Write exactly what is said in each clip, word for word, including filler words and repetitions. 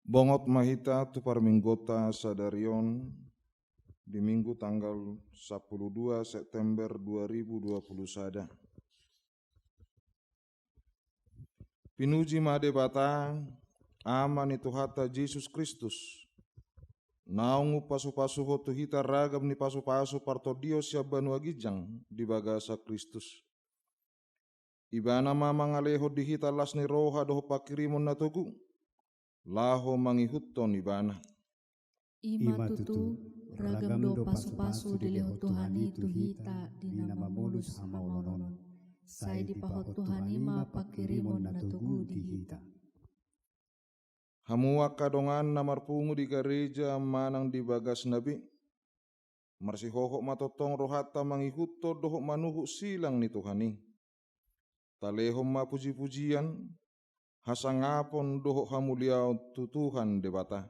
Bongot ma hita tu parmingguonta sadari on di Minggu tanggal sampulu dua September dua ribu dua puluh sada. Pinuji ma Debata, Ama ni Tuhanta Jesus Kristus, naung umpasupasuhon tu hita ragam ni pasupasu partondion sian banua ginjang di bagasan Kristus. Ibana ma mangalehon di hita las ni roha dohot pangkirimon na togu, laho mangihuthon Ibana. I ma tutu, ragam do pasupasu dilehon Tuhan i tu hita di na mamolus hamaolon on, sai dipahot Tuhan i ma pangkirimon na togu di hita. Hamu angka dongan na marpungu di gareja manang di bagasna be, marsihohot ma tongtong rohanta mangihuthon dohot manuhuk silang ni Tuhan i. Talehon ma pujipujian, hasangapon dohot hamuliaon tu Tuhan Debata.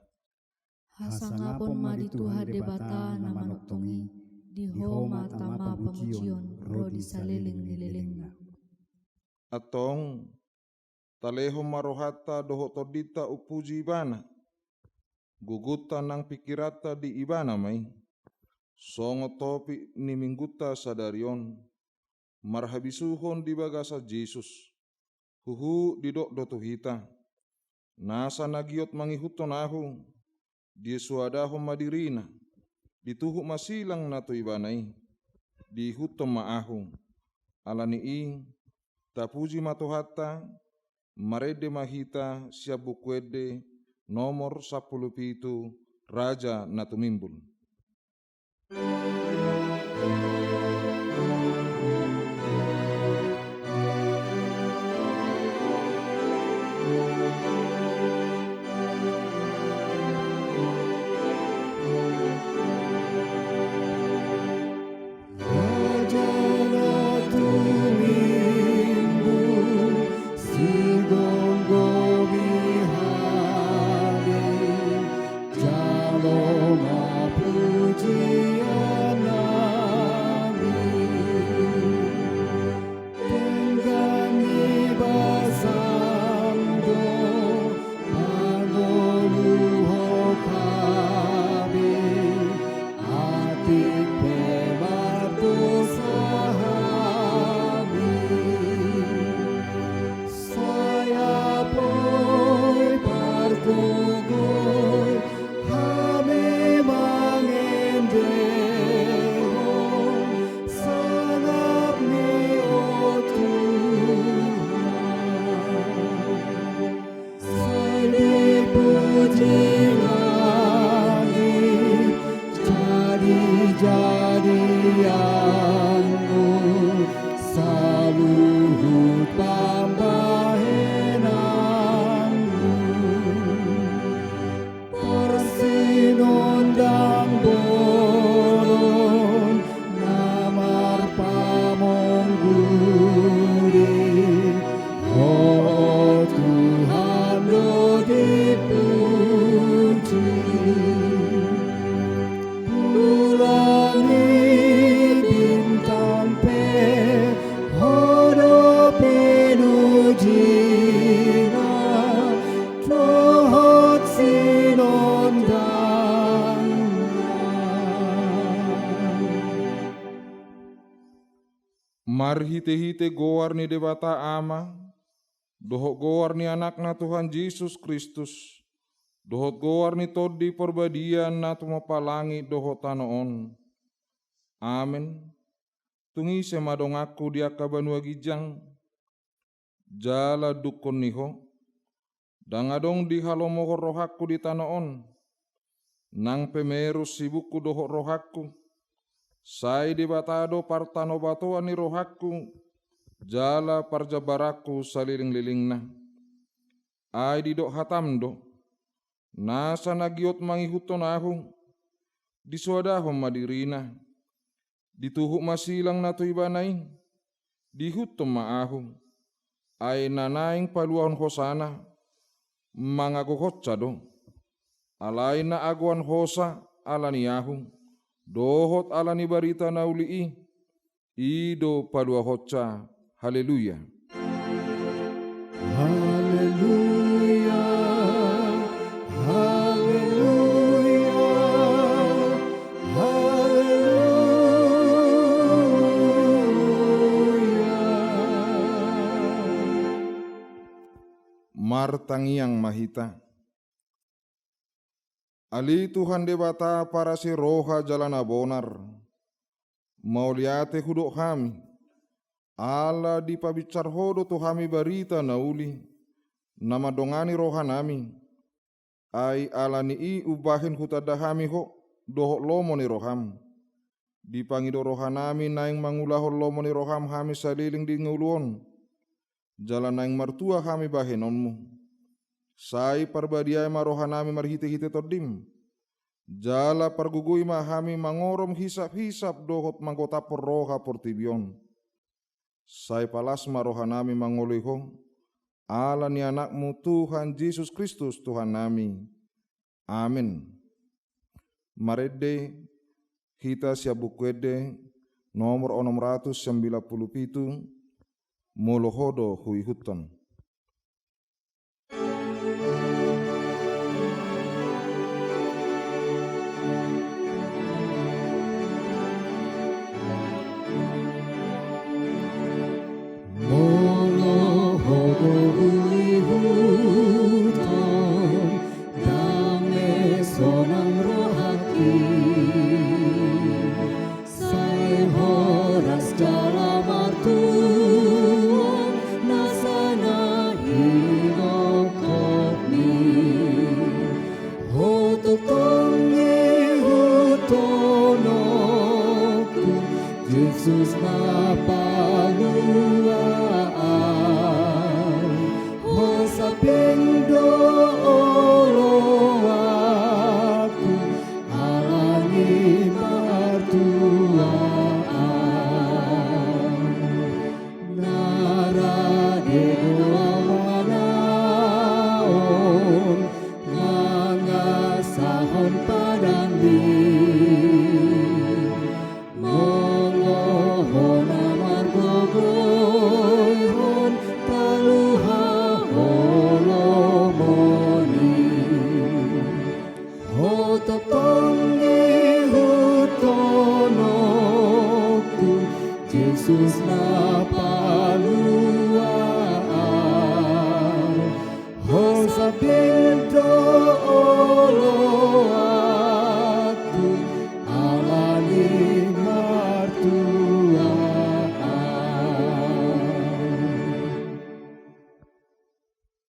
Hasangapon ma di Tuhan Debata na manongtong i, di Ho ma tama pamujion ro di saleleng ni lelengna. Antong, talehon ma rohanta dohot tondinta umpuji Ibana. Gugunta nang pingkiranta di Ibana ma i. Songon topik ni Minggunta sadari on, marhabisuhon di bagasan Jesus. Huhut didok do tu hita: Nasa na giot mangihuthon Ahu, disoadahon ma dirina, dituhuk ma silang na tu ibana i, diihuthon ma Ahu. Ala ni i, tapuji ma Tuhanta. Marende ma hita sian Buku Ende nomor sampulu pitu, Raja na Tumimbul. Raja na Tumimbul, sigomgomi hami, jalo ma pujian nami. Denggan ni basam do mangolu hami, atik pe mardosa hami. Sai apoi pargogoi hami mangendehon sangap ni Ho Tuhan. Sai dipuji langit jadi-jadianmu, saluhut pambahenanmu. Parsinondang bolon na marpamongguli, Ho Tuhan do dipuji. Bulan ni bintang pe Ho do pinujina, dohot sinondangna. Marhite-hite goar ni Debata Ama, dohot goar ni Anakna Tuhan Jesus Kristus, dohot goar ni Tondi Parbadia na tumompa langit dohot tano on. Amen. Tung ise ma donganku di angka banua ginjang, jala dungkon ni Ho? Ndang adong dihalomohon rohangku di tano on, nang pe merus sibukku dohot rohangku. Sai Debata do partanobatoan ni rohangku, jala parjambaranku saleleng-lelengna. Ai didok hatam do: Nasa na giot mangihuthon Ahu, disoadahon ma dirina, dituhuk ma silang na tu ibana i, diihuthon ma Ahu. Ai na naeng paluahon hosana, mangagohonsa do. Alai na agoan hosa ala ni Ahu, dohot ala ni barita na uli i, i do paluahonsa. Haleluya. Haleluya. Martangiang ma hita. Ale Tuhan Debata parasi roha jala na bonar, mauliate hudok hami, ala dipabinsar Ho do tu hami barita na uli, na mandongani rohanami. Ai ala ni i umbahen hutanda hami Ho dohot lomo ni roham. Dipangido rohanami naeng mangulahon lomo ni roham hami saleleng di ngolu on, jala naeng martua hami bahenonmu. Sai parbadiai ma rohanami marhitehite Tondim, jala pargogoi ma hami mangorom hisaphisap dohot manggotaphon roha portibi on. Sai palas ma rohanami mangoloi Ho, ala ni Anakmu Tuhan Jesus Kristus Tuhannami. Amen. Marende hita sian Buku Ende nomor onom ratus sembilan puluh pitu, Molo Ho do huihuthon. Molo Ho do huihuthon, dame sonang rohangki. Sai horas jala martua nasa na hinongkopmi. Ho tongtong ihuthononku, Jesus na palua au. Ho sambing do oloanku, ala ni martua au. Na rade do au manaon, mangasahon padanmi. Molo Ho na margogoihon, taluhon holomoni. Ho tongtong ihuthononku, Jesus na palua au. Ho sambing do oloanku, ala ni martua au.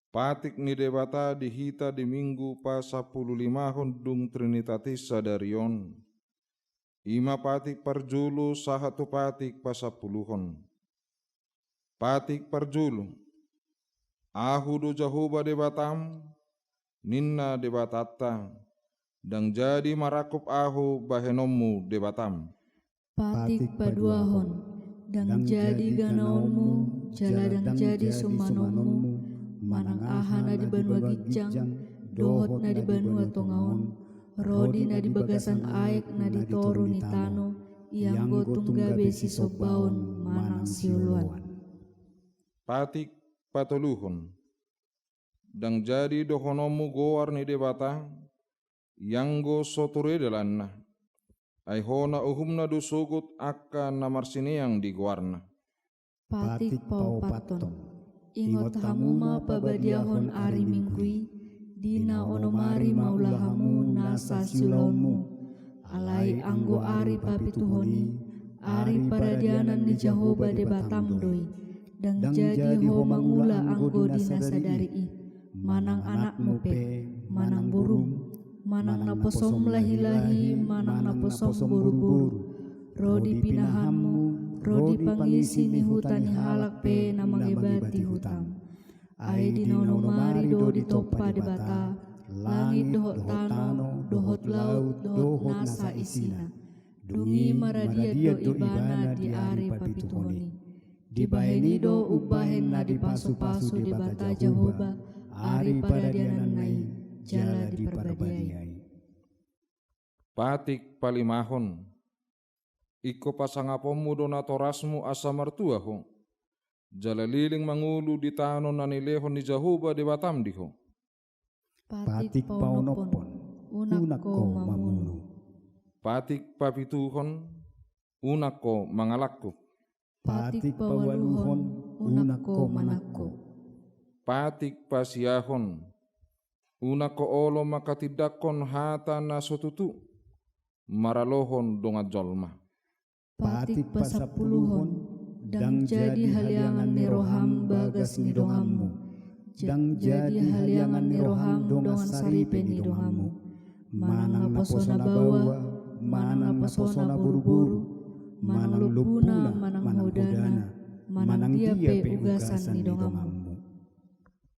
Patik ni Debata di hita di Minggu pasampululimahon dung Trinitatis sadari on, i ma patik parjolo sahat tu patik pasampuluhon. Patik parjolo. Ahu do Jahowa Debatam, ninna Debatanta, ndang jadi marangkup ahu bahenonmu Debatam. Patik paduahon. Ndang jadi ganaonmu, jala ndang jadi summanonmu, manang aha na di banua ginjang, dohot na di banua tonga on, rodi na di bagasan aek na di toru ni tano, ianggo tung gabe sisombaon manang sioloan. Patik patoluhon. Ndang jadi dohononmu goar ni Debata, ianggo so ture dalanna. Ai hona uhumna do sogot angka na marsineang di goarna. Patik paopathon. Ingot hamu ma pabadiahon ari Minggu i, di na onom ari maula hamu nasa siulaonmu. Alai anggo ari papituhon i, ari paradianan ni Jahowa Debatam do i. Ndang jadi ho mangula anggo di na sadari i, manang anakmu pe, manang borum, manang naposom lahilahi, manang naposom boruboru, ro di pinahanmu, ro di pangisi ni huta ni halak pe na mangebat di hutam. Ai di na onom ari do ditompa Debata langit dohot tano, dohot laut, dohot nasa isina. Dung i maradiat do Ibana di ari papituhon i. Dibahen i do umbahen na dipasupasu Debata Jahowa ari paradiananna i, jala diparbadiai. Patik palimahon. Ingkon pasangaponmu do natorasmu asa martua ho, jala leleng mangolu di tano na nilehon ni Jahowa Debatam di ho. Patik paonomhon. Unang ho mamunu. Patik papituhon. Unang ho mangalangkup. Patik paualuhon. Unang ho manangko. patik pasiahon, unang ho olo manghatindanghon hata na so tutu maralohon dongan jolma. Patik pasampuluhon. Ndang jadi haliangan ni roham bagas ni donganmu, ndang jadi haliangan ni roham dongan saripe ni donganmu, manang naposo na baoa, manang naposo na boruboru, manang lombuna, manang hodana, manang dia pe ugasan ni donganmu.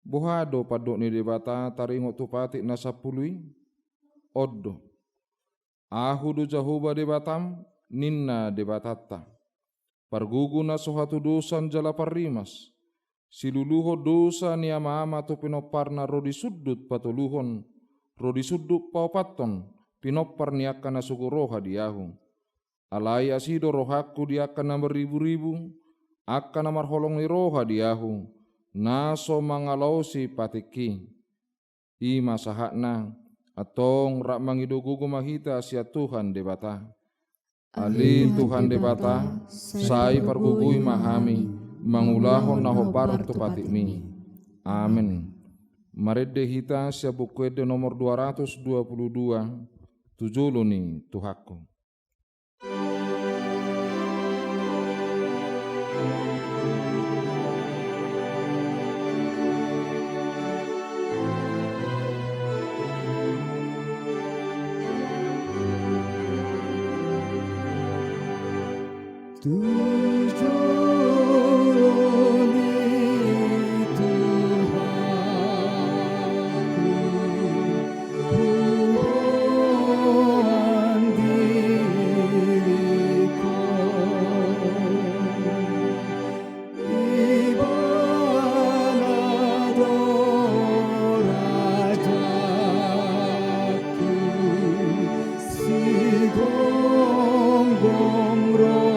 Boha do pandok ni Debata taringot tu patik na sampulu i? On do: Ahu do Jahowa Debatam, ninna Debatanta, pargogo na so hatudosan jala parrimas, siluluhon dosa ni amaama tu pinomparna ro di sundut patoluhon, ro di sundut paopathon, pinompar ni angka na sogo roha di Ahu. Alai asi do rohangku di angka na marriburibu, angka na marholong ni roha di Ahu, na so mangalaosi patikki. I ma sahatna. Antong rap mangido gogo ma hita sian Tuhan Debata. Ale Tuhan Debata, sai pargogoi ma hami mangulahon na hombar tu patikmi. Amen. Marende hita sian Buku Ende nomor dua ratus dua puluh dua, Tu Jolo ni Tuhanku. Tu jolo ni Tuhanku, huboan diringku. Ibana do rajaku, sigomgom rohangku.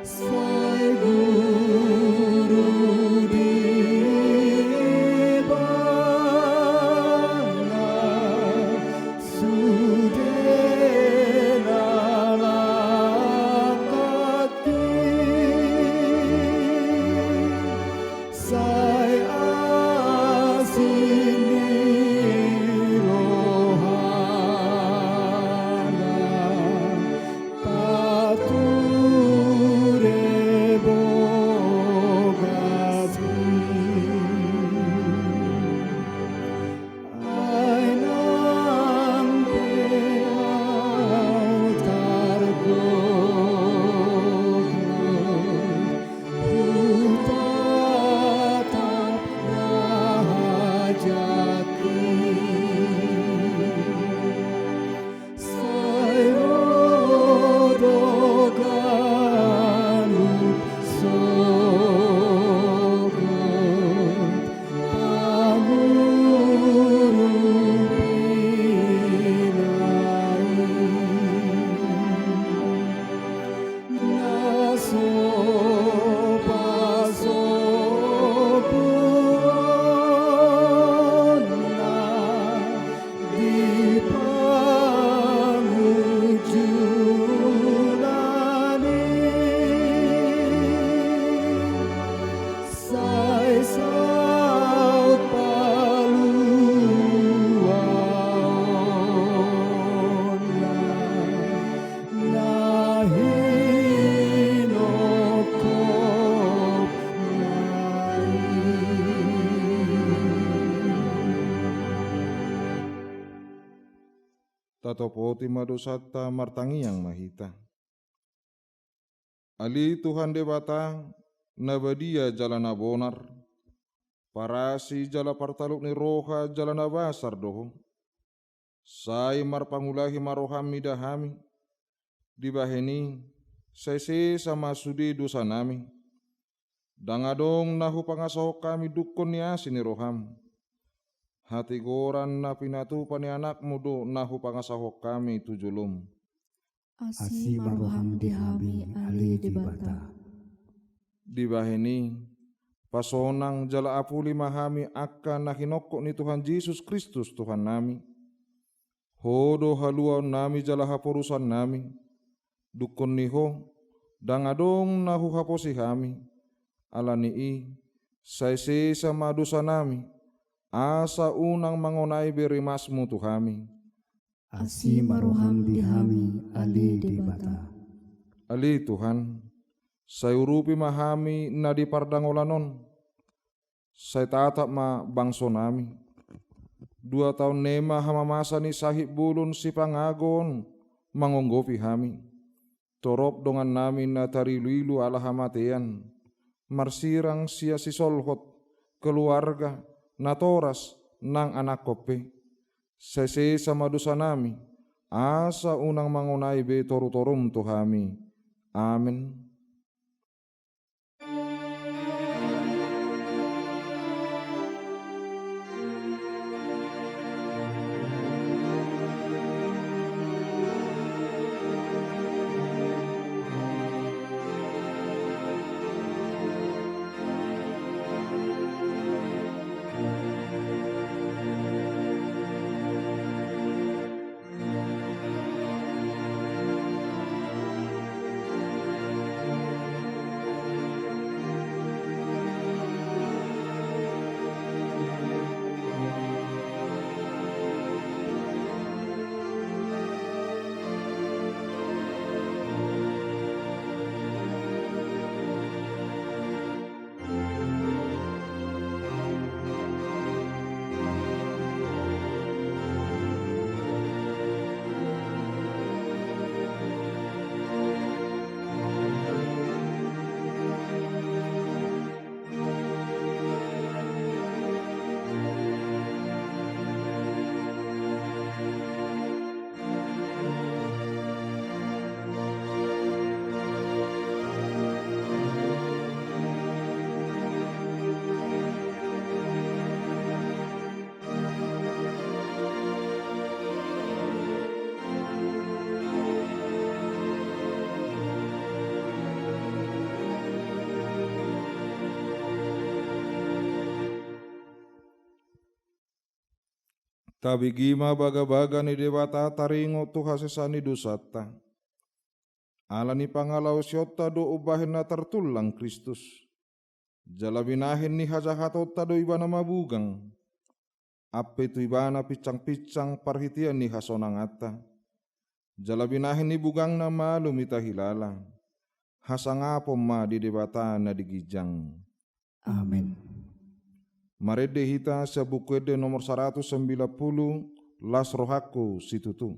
Sai guru di ibana sude na langkatki. Sai asi ni rohana pature bogasmi. Ai nang pe au targogo, hutatap rahajahi. Sai ro do ganup sogot pangurupina i. Na so pasombuonna di pangunjunan i. Sai saut paluaonna na hinongkopna i. Tatopoti ma dosanta, martangiang ma hita. Ale Tuhan Debata, na badia jala na bonar, parasi jala partaluk ni roha jala na basar do Ho. Sai marpangulahi ma roham mida hami, dibahen i sai sesa ma sude dosanami. Ndang adong na hupangasahon hami dungkon ni asi ni roham. Hatigoran na pinatupa ni anakmu do na hupangasahon hami tu jolom. Asi ma roham di hami, ale Debata. Dibahen i, pasonang jala apuli ma hami angka na hinongkop ni Tuhan Jesus Kristus Tuhannami. Ho do haluaonnami jala haporusannami, dungkon ni Ho, Ndang adong na huhaposi hami. Ala ni i, sai sesa ma dosanami, asa unang mangonai be rimasmu tu hami. Asi ma roham di hami, ale Debata. Ale Tuhan, sai urupi ma hami na di pardangolan on. Sai tatap ma bangsonami. Dua taon na i ma hamamasa ni sahit bolon sipangago on mangonggopi hami. Torop dongannami na tariluilu ala hamatean, marsirang sian sisolhot, keluarga, natoras, nang anakhon pe. Sai sesa ma dosanami, asa unang mangonai be torutorum tu hami. Amen. Tabege ma bagabaga ni Debata taringot tu hasesaan ni dosanta. Ala ni pangalaosionta do umbahen na tartullang Kristus. Jala binahen ni hajahatonta do Ibana mabugang. Ampe tu Ibana pinsangpinsang parhitean ni hasonanganta. Jala binahen ni bugangna malum hita hilala. Hasangapon ma di Debata na di ginjang. Amen. Marende hita sian Buku Ende nomor saratus sambilan pulu, Las rohangku situtu.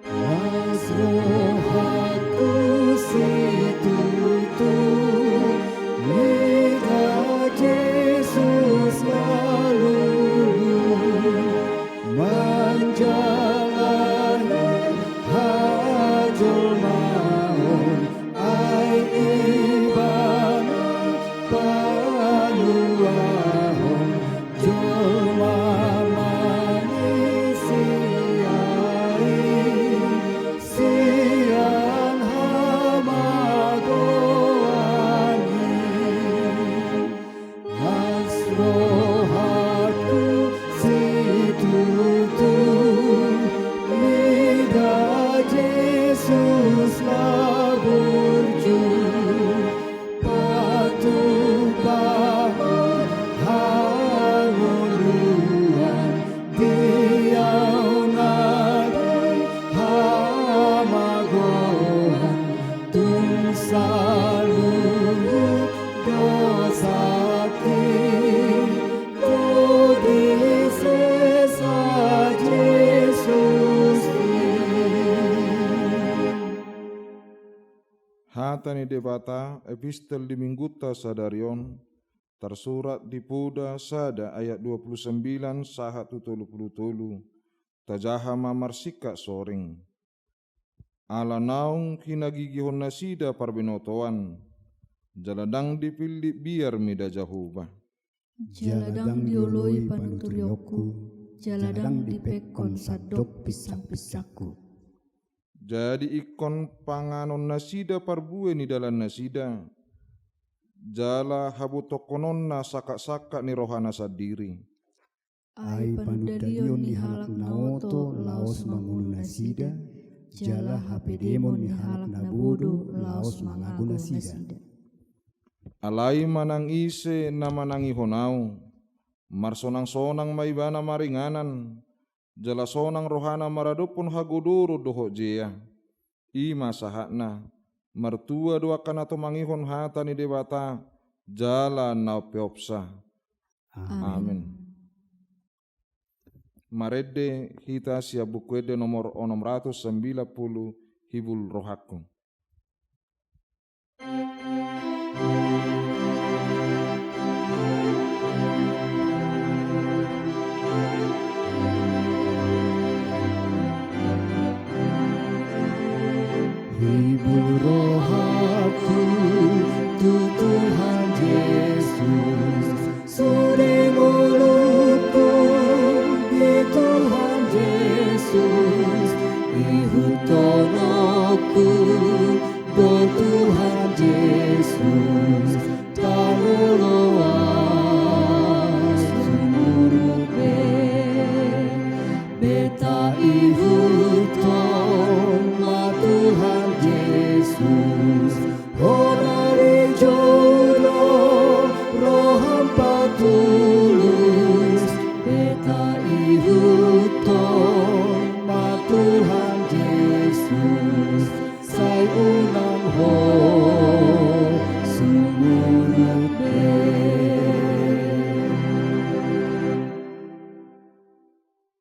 Las rohangku situtu, mida Jesus malulu, manjalani hajolmaon, ai Ibana paluahon jolma manisi ai sian hamagoan i. Las rohangku situtu, mida Jesus na burju, patupahon hangoluan di au na di hamagoan, tung saluhut dosangki do disesa Jesus i. Hata ni Debata, epistel di Minggunta sadari on, tarsurat di Poda sada ayat dua pulu sambilan sahat tu tolu pulu tolu, tajaha ma marsingkat soring. Ala naung hinagigihon nasida parbinotoan, jala ndang dipillit biar mida Jahowa. Jala ndang dioloi panuturionku, jala ndang dipengkon sandok pinsangpinsangku. Jadi ingkon panganon nasida parbue ni dalan nasida, jala habutohononna sangkap-sangkap ni rohana sandiri. Ai panundalion ni halak na oto laos mangolu nasida, jala hapedemon ni halak na bodo laos mangago nasida. Alai manang ise na manangihon ahu, marsonang-sonang ma ibana maringanan, jala sonang rohana maradophon hagodoron dohot jea. I ma sahatna, martua do angka na tumangihon hata ni Debata, jala na umpeopsa. Amen. Amen. Marende hita sian Buku Ende nomor onom ratus sembilan puluh, Hibul rohangku. Hibul rohangku tu Tuhan Jesus, sude ngolungku di Tuhan Jesus, ihuthononku do Tuhan Jesus, tano loas sumurut be. Beta ihuthon ma Tuhan Jesus, hona di jolo roham patulus. Beta ihuthon ma Tuhan Jesus, sai unang ho sumurut be.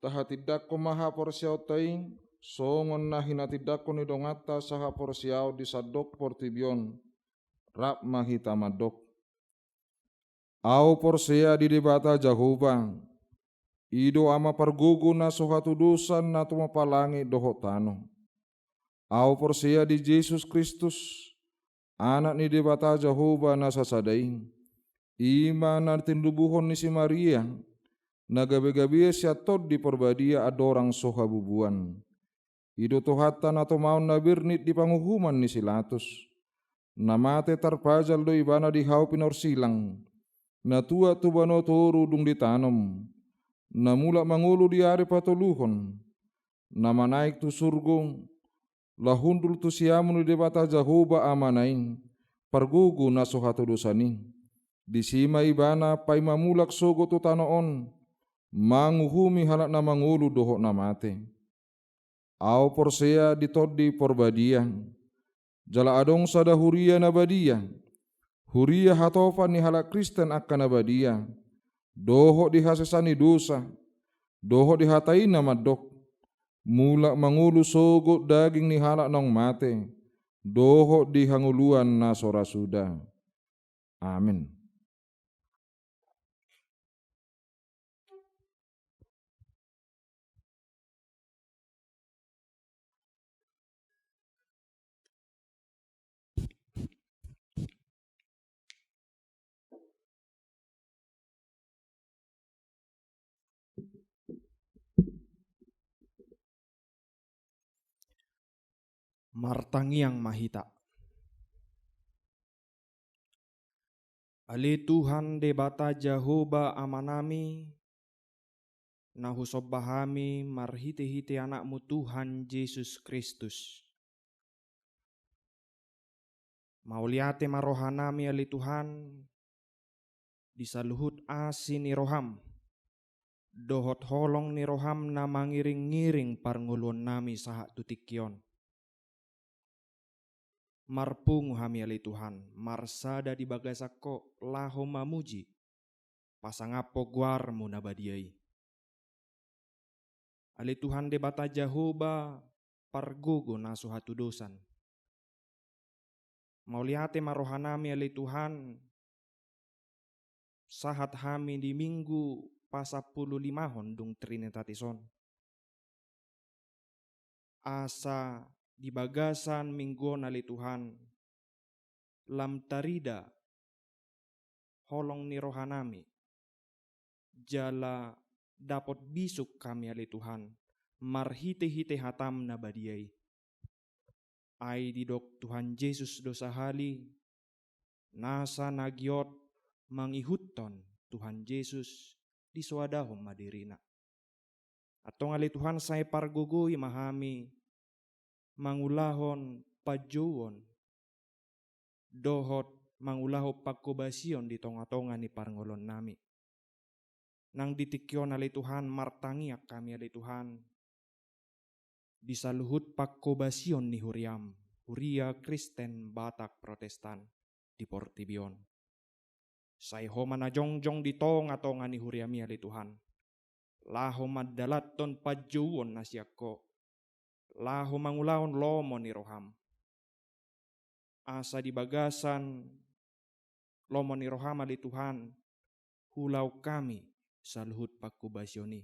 Tahatindangkon ma haporseaonta i, songon na hinatindangkon ni donganta sahaporseaon di sandok portibi on, rap ma hita mandok. Ahu porsea di Debata Jahowa, i do Ama pargogo na so hatudosan na tumompa langit dohot tano. Ahu porsea di Jesus Kristus, Anak ni Debata Jahowa na sasada i, i ma na tinumbuhon ni si Maria, na gabe-gabe sian Tondi Parbadia andorang so habubuan. I do Tuhanta na tumaon na bernit di panguhuman ni si Latus. Na mate tarpajal do ibana di hau pinorsilang, na tuat tu banua toru dung ditanom, na mulak mangolu di ari patoluhon, na manaek tu surgo, laho hundul tu siamun ni Debata Jahowa Amana i, pargogo na so hatudosan i. Disi ma ibana paima mulak sogot tu tano on, manguhumi halak na mangolu dohot na mate. Ahu porsea di Tondi Parbadia, jala adong sada huria na badia, huria hatopan ni halak Kristen angka na badia, dohot di hasesaan ni dosa, dohot di hata i na mandok, mulak mangolu sogot daging ni halak naung mate, dohot di hangoluan na so ra suda. Amen. Martangiang ma hita. Ale Tuhan Debata Jahowa Amanami, na husomba hami marhite-hite Anakmu Tuhan Jesus Kristus. Mauliate ma rohanami ale Tuhan, di saluhut asi ni roham, dohot holong ni roham na mangiring-iring parngoluonnami sahat tu tingki on. Marpungu hami ale Tuhan, marsada di bagasan Ho laho mamuji, pasangaphon goarmu na badia i. Ale Tuhan Debata Jahowa, pargogo na so hatudosan. Mauliate ma rohanami ale Tuhan, sahat hami di Minggu pasampulu limahon dung Trinitatis on. Asa di bagasan Minggu on ale Tuhan, lam tarida holong ni rohanami, jala dapot bisuk hami ale Tuhan, marhite-hite hatam na badia i. Ai didok Tuhan Jesus do sahali, nasa na giot mangihuthon Tuhan Jesus, disoadahon ma dirina. Antong ale Tuhan, sai pargogoi ma hami mangulahon panjouon dohot mangulahon pangkobasion di tonga-tonga ni parngoluonnami. Nang di tingki on ale Tuhan, martangiang hami ale Tuhan, di saluhut pangkobasion ni huriam, huria Kristen Batak Protestan di portibi on. Sai Ho ma na jongjong di tonga-tonga ni huriami ale Tuhan, laho mandalanhon panjouon na sian Ho, laho mangulahon lomo ni roham. Asa di bagasan lomo ni roham ale Tuhan, huulahon hami saluhut pangkobasion i.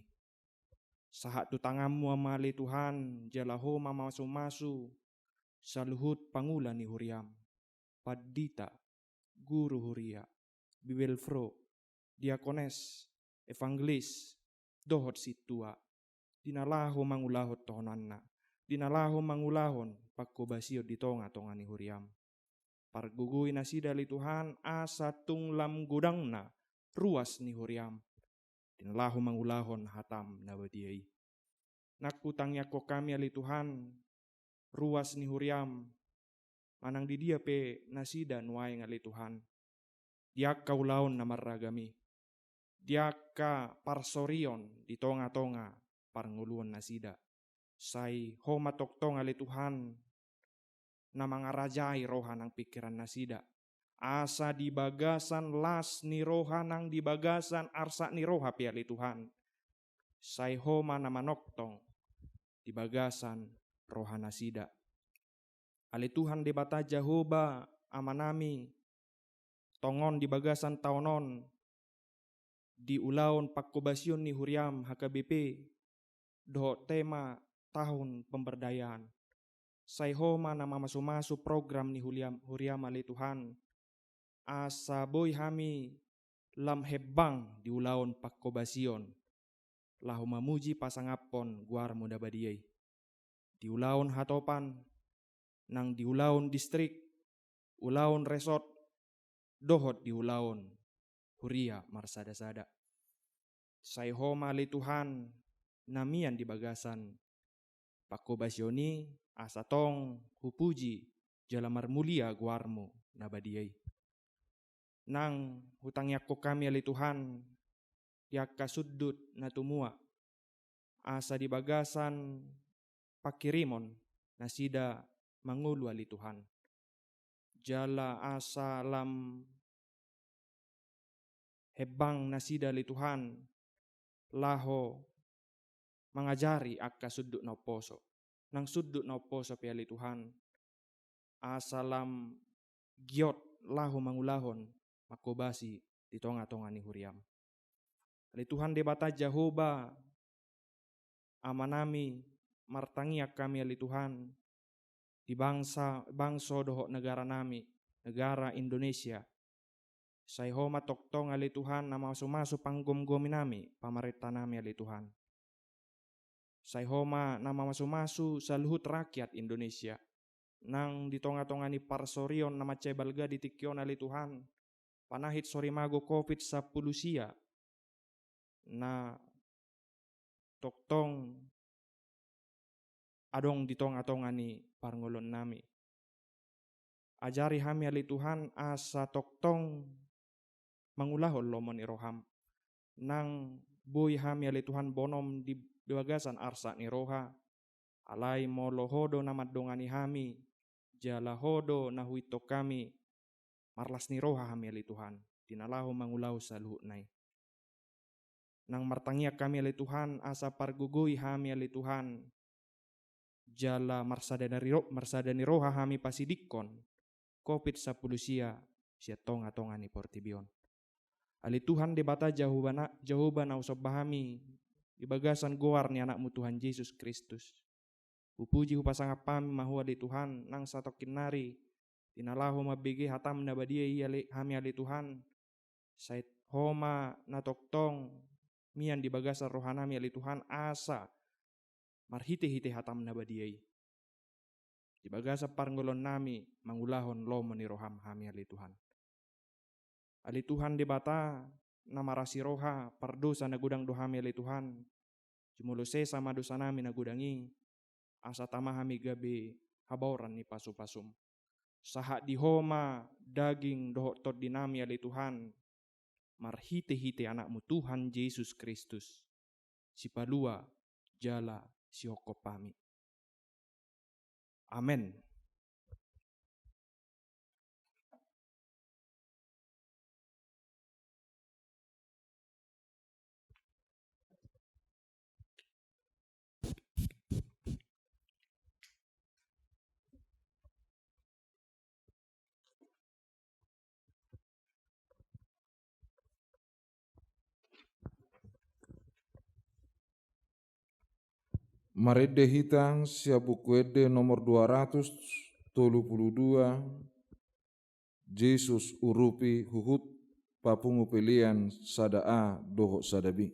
Sahat tu tanganmu ma ale Tuhan, jala Ho ma mamasu-masu saluhut pangula ni huriam, pandita, guru huria, bibelvrouw, diakones, evangelis, dohot sintua, di na laho mangulahon tohonanna, di na laho mangulahon pangkobasion di tonga-tonga ni huriam. Pargogoi nasida ale Tuhan, asa tung lam godangna ruas ni huriam, di na laho mangulahon hatam na badia i. Nang hutangiangkon hami ale Tuhan, ruas ni huriam, manang di dia pe nasida nuaeng ale Tuhan, di angka ulaon na marragam i, di angka parsorion di tonga-tonga parngoluon nasida, sai Ho ma tongtong ale Tuhan na mangarajai roha nang pingkiran nasida, asa di bagasan las ni roha nang di bagasan arsak ni roha pe ale Tuhan, sai Ho ma na manongtong di bagasan roha nasida. Ale Tuhan Debata Jahowa Amanami, tongon di bagasan taon on, di ulaon pangkobasion ni huriam H K B P, dohot tema tahun pemberdayaan, sai Ho ma na mamasu-masu program ni huliam-, huriam ale Tuhan, asa boi hami lam hembang di ulaon pangkobasion, laho mamuji pasangaphon goarmu na badia i. Di ulaon hatopan, nang di ulaon distrik, ulaon resort, dohot di ulaon huria marsada-sada. Sai Ho ma ale Tuhan na mian di bagasan pangkobasion i, asa tong hupuji jala marmulia goarmu na badia i. Nang hutangiangkon hami ale Tuhan, di angka sundut na tumua, asa di bagasan pangkirimon nasida mangolu ale Tuhan, jala asa lam hembang nasida ale Tuhan, laho mangajari angka sundut na umposo, nang sundut na umposo pe ale Tuhan, asa lam giot laho mangulahon mangkobasi di tonga-tonga ni huriam. Ale Tuhan Debata Jahowa Amanami, martangiang hami ale Tuhan, di bangsa, bangso dohot negara nami, negara Indonesia. Sai Ho ma tongtong ale Tuhan na mamasu-masu panggomgomi nami, pamarenta nami ale Tuhan. Sai Ho ma na mamasu-masu saluhut rakyat Indonesia nang di tonga-tonga ni parsorion na mansai balga di tingki on ale Tuhan, panahit sorimago covid sampulu sia na tongtong adong di tonga-tonga ni parngoluon nami. Ajari hami ale Tuhan asa tongtong mangulahon lomo ni roham, nang boi hami ale Tuhan bonom di bagasan arsak ni roha, alai molo Ho do na mandongani hami, jala Ho do na huihuthon hami, marlas ni roha hami ale Tuhan, di na laho mangulahon saluhutna i. Nang martangiang hami ale Tuhan, asa pargogoi hami ale Tuhan, jala marsada ni ro-, marsada ni roha hami pasidingkon covid sampulu sia sian tonga-tonga ni portibi on. Ale Tuhan Debata Jahowa na, Jahowa na husomba hami di bagasan goar ni Anakmu Tuhan Jesus Kristus. Hupuji hupasangap hami ma Ho ale Tuhan, nang satongkin nari, di na laho mambege hatam na badia i ale, hami ale Tuhan, sai Ho ma na tongtong mian di bagasan roha nami ale Tuhan, asa marhite-hite hatam na badia i di bagasan parngoluon nami mangulahon lomo ni roham hami ale Tuhan. Ale Tuhan Debata, na marasi roha, pardosa na godang do hami ale Tuhan. Jumolo sesa ma dosanami na godang i, asa tama hami gabe habaoran ni pasupasum. Sahat di Ho ma daging dohot tondinami ale Tuhan, marhitehite Anakmu Tuhan Jesus Kristus, Sipalua jala Sihophop hami. Amen. Marende hita sian Buku Ende nomor dua ratus tolu pulu dua, Jesus urupi huhut papungu pelean sada A dohot sada B.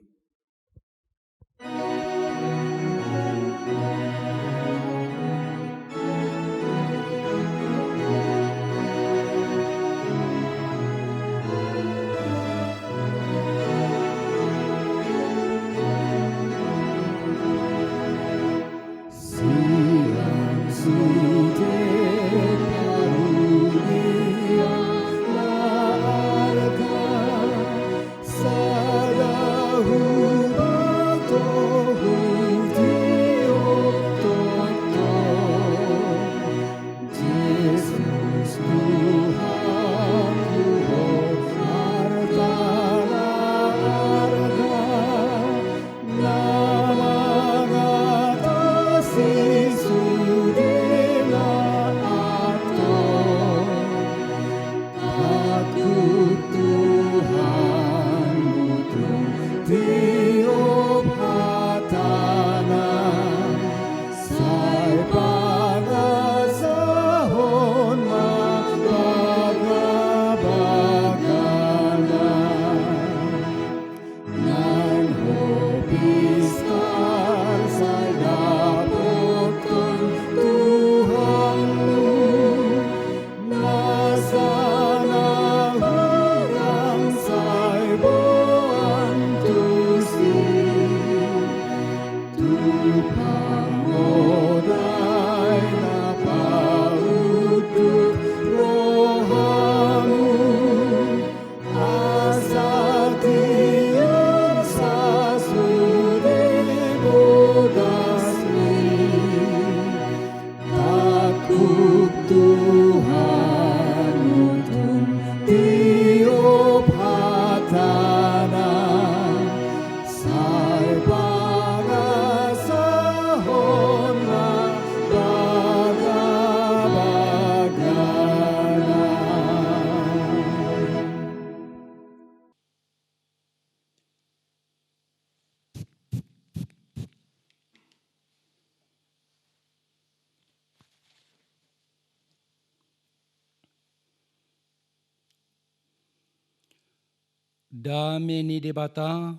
Dame ni Debata,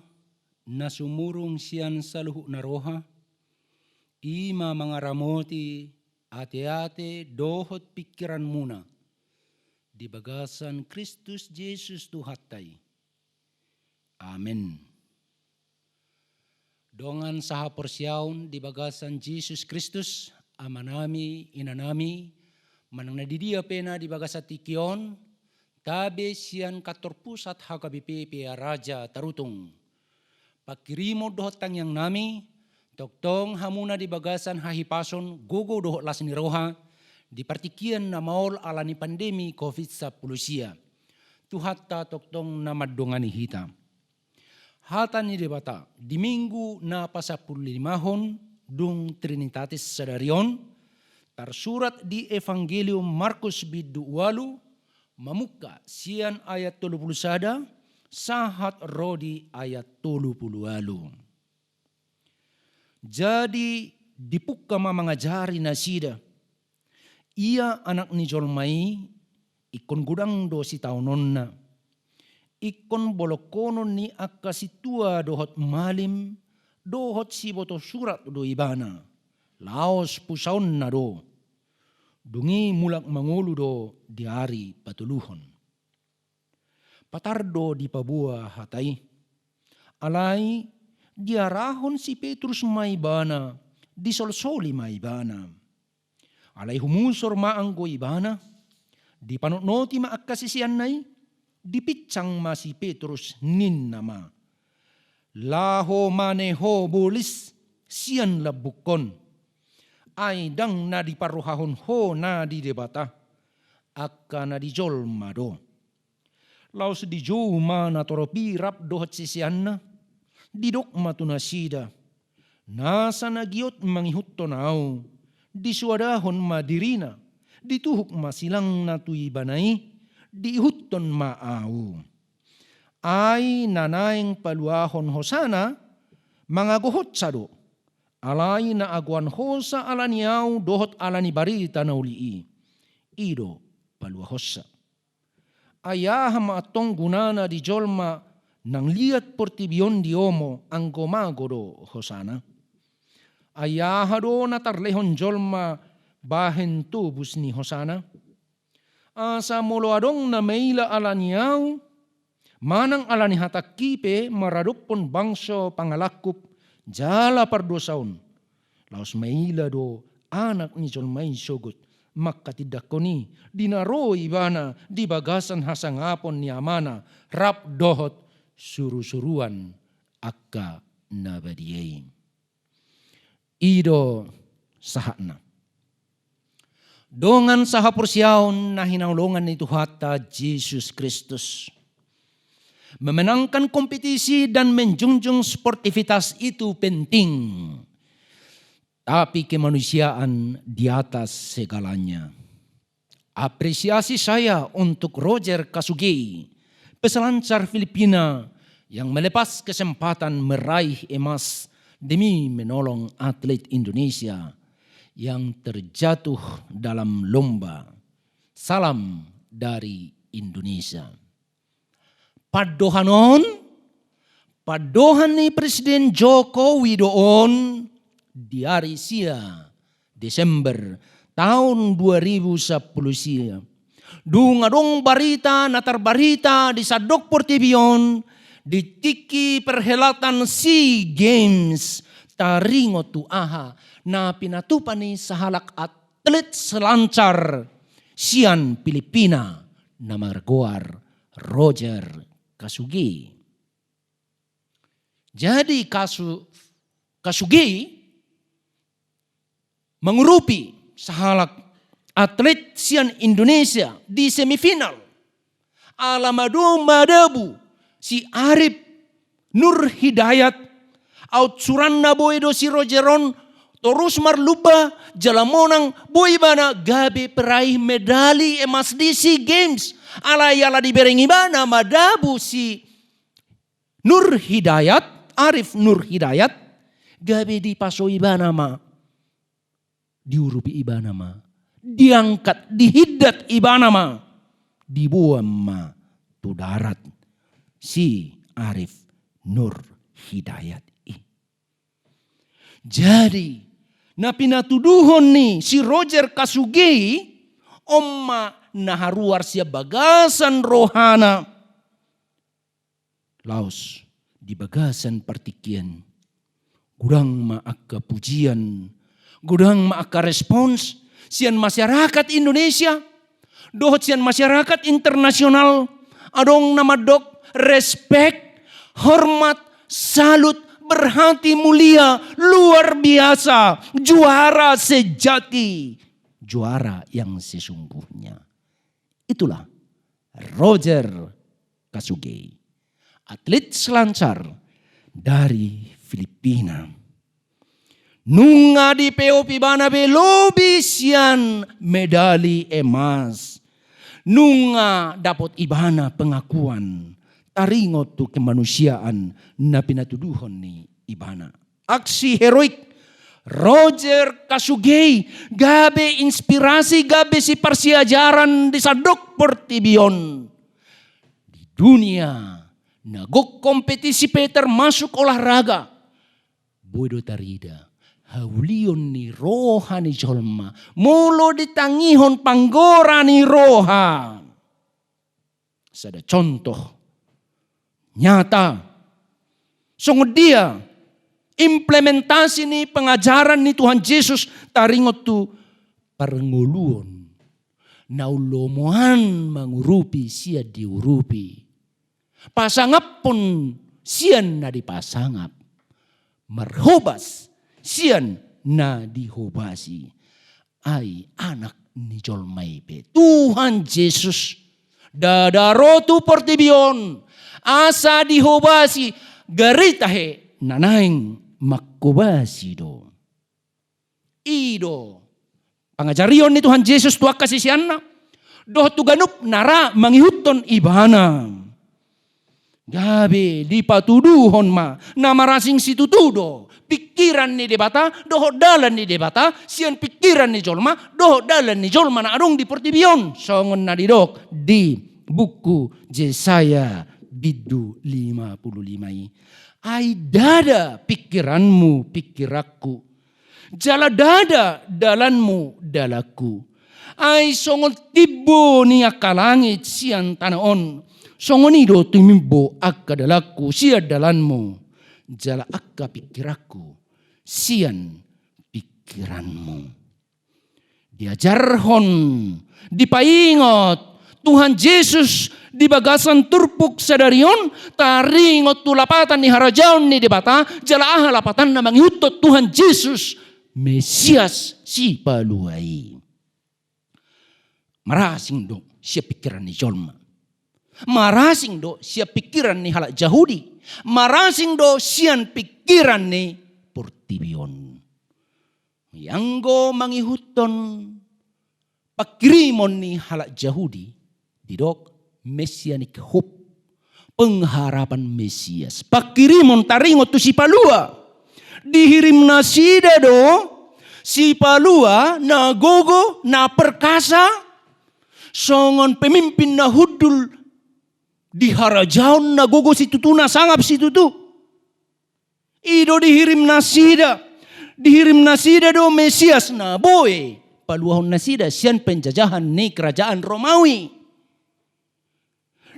na sumurung sian saluhut na roha, i ma mangaramoti ateate dohot pingkiranmuna di bagasan Kristus Jesus Tuhanta i. Amen. Dongan sahaporseaon di bagasan Jesus Kristus, amanami, inanami, manang na didia pe na di bagasan tingki on, tabe sian kantor pusat H K B P P A Raja Tarutung. Pangkirimon dohot tangiangnami, tongtong hamuna di bagasan hahipason, gogo dohot las ni roha, di partingkian na maol ala ni pandemi covid sampulu sia. Tuhanta tongtong na mandongani hita. Hata ni Debata, di Minggu na pasampululimahon dung Trinitatis sadari on, tarsurat di Evangelium Markus bindu ualu, mamungka sian ayat tolu pulu sada, sahat ro di ayat tolu pulu ualu. Jadi dipungka ma mangajari nasida. Ia Anak ni jolma i, ingkon godang do sitaononna. Ingkon bolongkonon ni angka sintua dohot malim, dohot siboto surat do ibana. Laos pusaonna do. Dung i mulak mangolu do di ari patoluhon. Patar do dipaboa hata i. Alai diarahon si Petrus ma ibana, disolsoli ma ibana. Alai humusor ma anggo ibana, dipanotnoti ma angka siseanna i, dipinsang ma si Petrus ninna ma: Laho ma ne ho bolis sian lambungkon, ai ndang na diparrohahon ho na di Debata, angka na di jolma do. Laos dijou ma natorop i rap dohot siseanna, didok ma tu nasida: Nasa na giot mangihuthon ahu, disoadahon ma dirina, dituhuk ma silangna tu ibana i, diihuthon ma ahu. Ai na naeng paluahon hosana, mangagohonsa do, alai na agoan hosa ala ni ahu dohot ala ni barita na uli i, i do paluahonsa. Ai aha ma antong gunana di jolma nang liat portibi on diomo anggo mago do hosana? Ai aha do na tarlehon jolma bahen tobus ni hosana? Asa molo adong na maila ala ni ahu, manang ala ni hatangki pe maradophon bangso pangalangkup jala pardosa on, laos maila do Anak ni jolma i sogot mangkatindangkon i, di na ro ibana di bagasan hasangapon ni Amana rap dohot surusuruan angka na badia i. I do sahatna. Dongan sahaporseaon na hinaholongan ni Tuhanta Jesus Kristus, memenangkan kompetisi dan menjunjung sportivitas itu penting, tapi kemanusiaan di atas segalanya. Apresiasi saya untuk Roger Kasugei, peselancar Filipina yang melepas kesempatan meraih emas demi menolong atlet Indonesia yang terjatuh dalam lomba. Salam dari Indonesia. Pandohan on, pandohan ni Presiden Joko Widodo on di ari sia Desember taon dua ribu sampulu sia. Dung adong barita na tarbarita di sandok portibi on, di tingki perhelatan SEA Games, taringot tu aha na pinatupa ni sahalak atlet selancar sian Filipina na margoar Roger Kasugei. Jadi Kasu-, Kasugei mangurupi sahalak atlet sian Indonesia di semifinal. Ala madabu si Arif Nur Hidayat, aut suranna boi do si Roger on, torus marlumba jala monang, boi ibana gabe peraih medali emas di SEA Games. Alai ala dibereng ibana madabu si Nur Hidayat, Arif Nur Hidayat, gabe dipaso ibana ma, diurupi ibana ma, diangkat, dihindat ibana ma, diboan ma tu darat si Arif Nur Hidayat i. Jadi, na pinatuduhon ni si Roger Kasugei, on ma na haruar sian bagasan rohana. Laos di bagasan partingkian, godang ma angka pujian, godang ma angka respons sian masyarakat Indonesia dohot sian masyarakat internasional. Adong na mandok respek, hormat, salut, berhati mulia, luar biasa, juara sejati, juara yang sesungguhnya. Itulah Roger Kasugei, atlet selancar dari Filipina. Nunga dipeop ibana be lobi sian medali emas. Nunga dapot ibana pengakuan taringot tu kemanusiaan na pinatuduhon ni ibana. Aksi heroik Roger Kasugei gabe inspirasi, gabe siparsiajaran di sandok portibi on. Di dunia na gok kompetisi pe termasuk olahraga, boi do tarida haulion ni roha ni jolma molo ditangihon panggora ni roha. Sada contoh nyata. Songon dia implementasi ni pengajaran ni Tuhan Jesus taringot tu parngoluon na umlomoan mangurupi sian diurupi, pasangaphon sian na dipasangap, marhobas sian na dihobasi. Ai Anak ni jolma i pe, Tuhan Jesus, ndada ro tu portibi on asa dihobasi, gari tahe na naeng manghobasi do. I do pangajarion ni Tuhan Jesus tu angka siseanna dohot tu ganup na ra mangihuthon Ibana. Gabe dipatuduhon ma na marasing situtu do pingkiran ni Debata dohot dalan ni Debata sian pingkiran ni jolma dohot dalan ni jolma na adong di portibi on, songon na didok di buku Jesaya bindu lima pulu lima i. Ai ndada pingkiranmu pingkiranku, jala ndada dalanmu dalanku. Ai songon timbo ni angka langit sian tano on, songon i do timbo angka dalanku sian dalanmu, jala angka pingkiranku sian pingkiranmu. Diajarhon, dipaingot Tuhan Jesus di bagasan turpuk sadari on taringot tu lapatan ni harajaon ni Debata, jala aha lapatanna mangihuthon Tuhan Jesus, Mesias Sipalua i. Marasing do sian pingkiran ni jolma, marasing do sian pingkiran ni halak Jahudi, marasing do sian pingkiran ni portibi on. Ianggo mangihuthon pangkirimon ni halak Jahudi, didok messianic hope, pengharapan Mesias. Pangkirimon taringot tu Sipalua. Dihirim nasida do Sipalua na gogo, na perkasa, songon pemimpin na hundul di harajaon na gogo situtu, na sangap situtu. I do dihirim nasida, dihirim nasida do Mesias na boi paluahon nasida sian penjajahan ni kerajaan Romawi.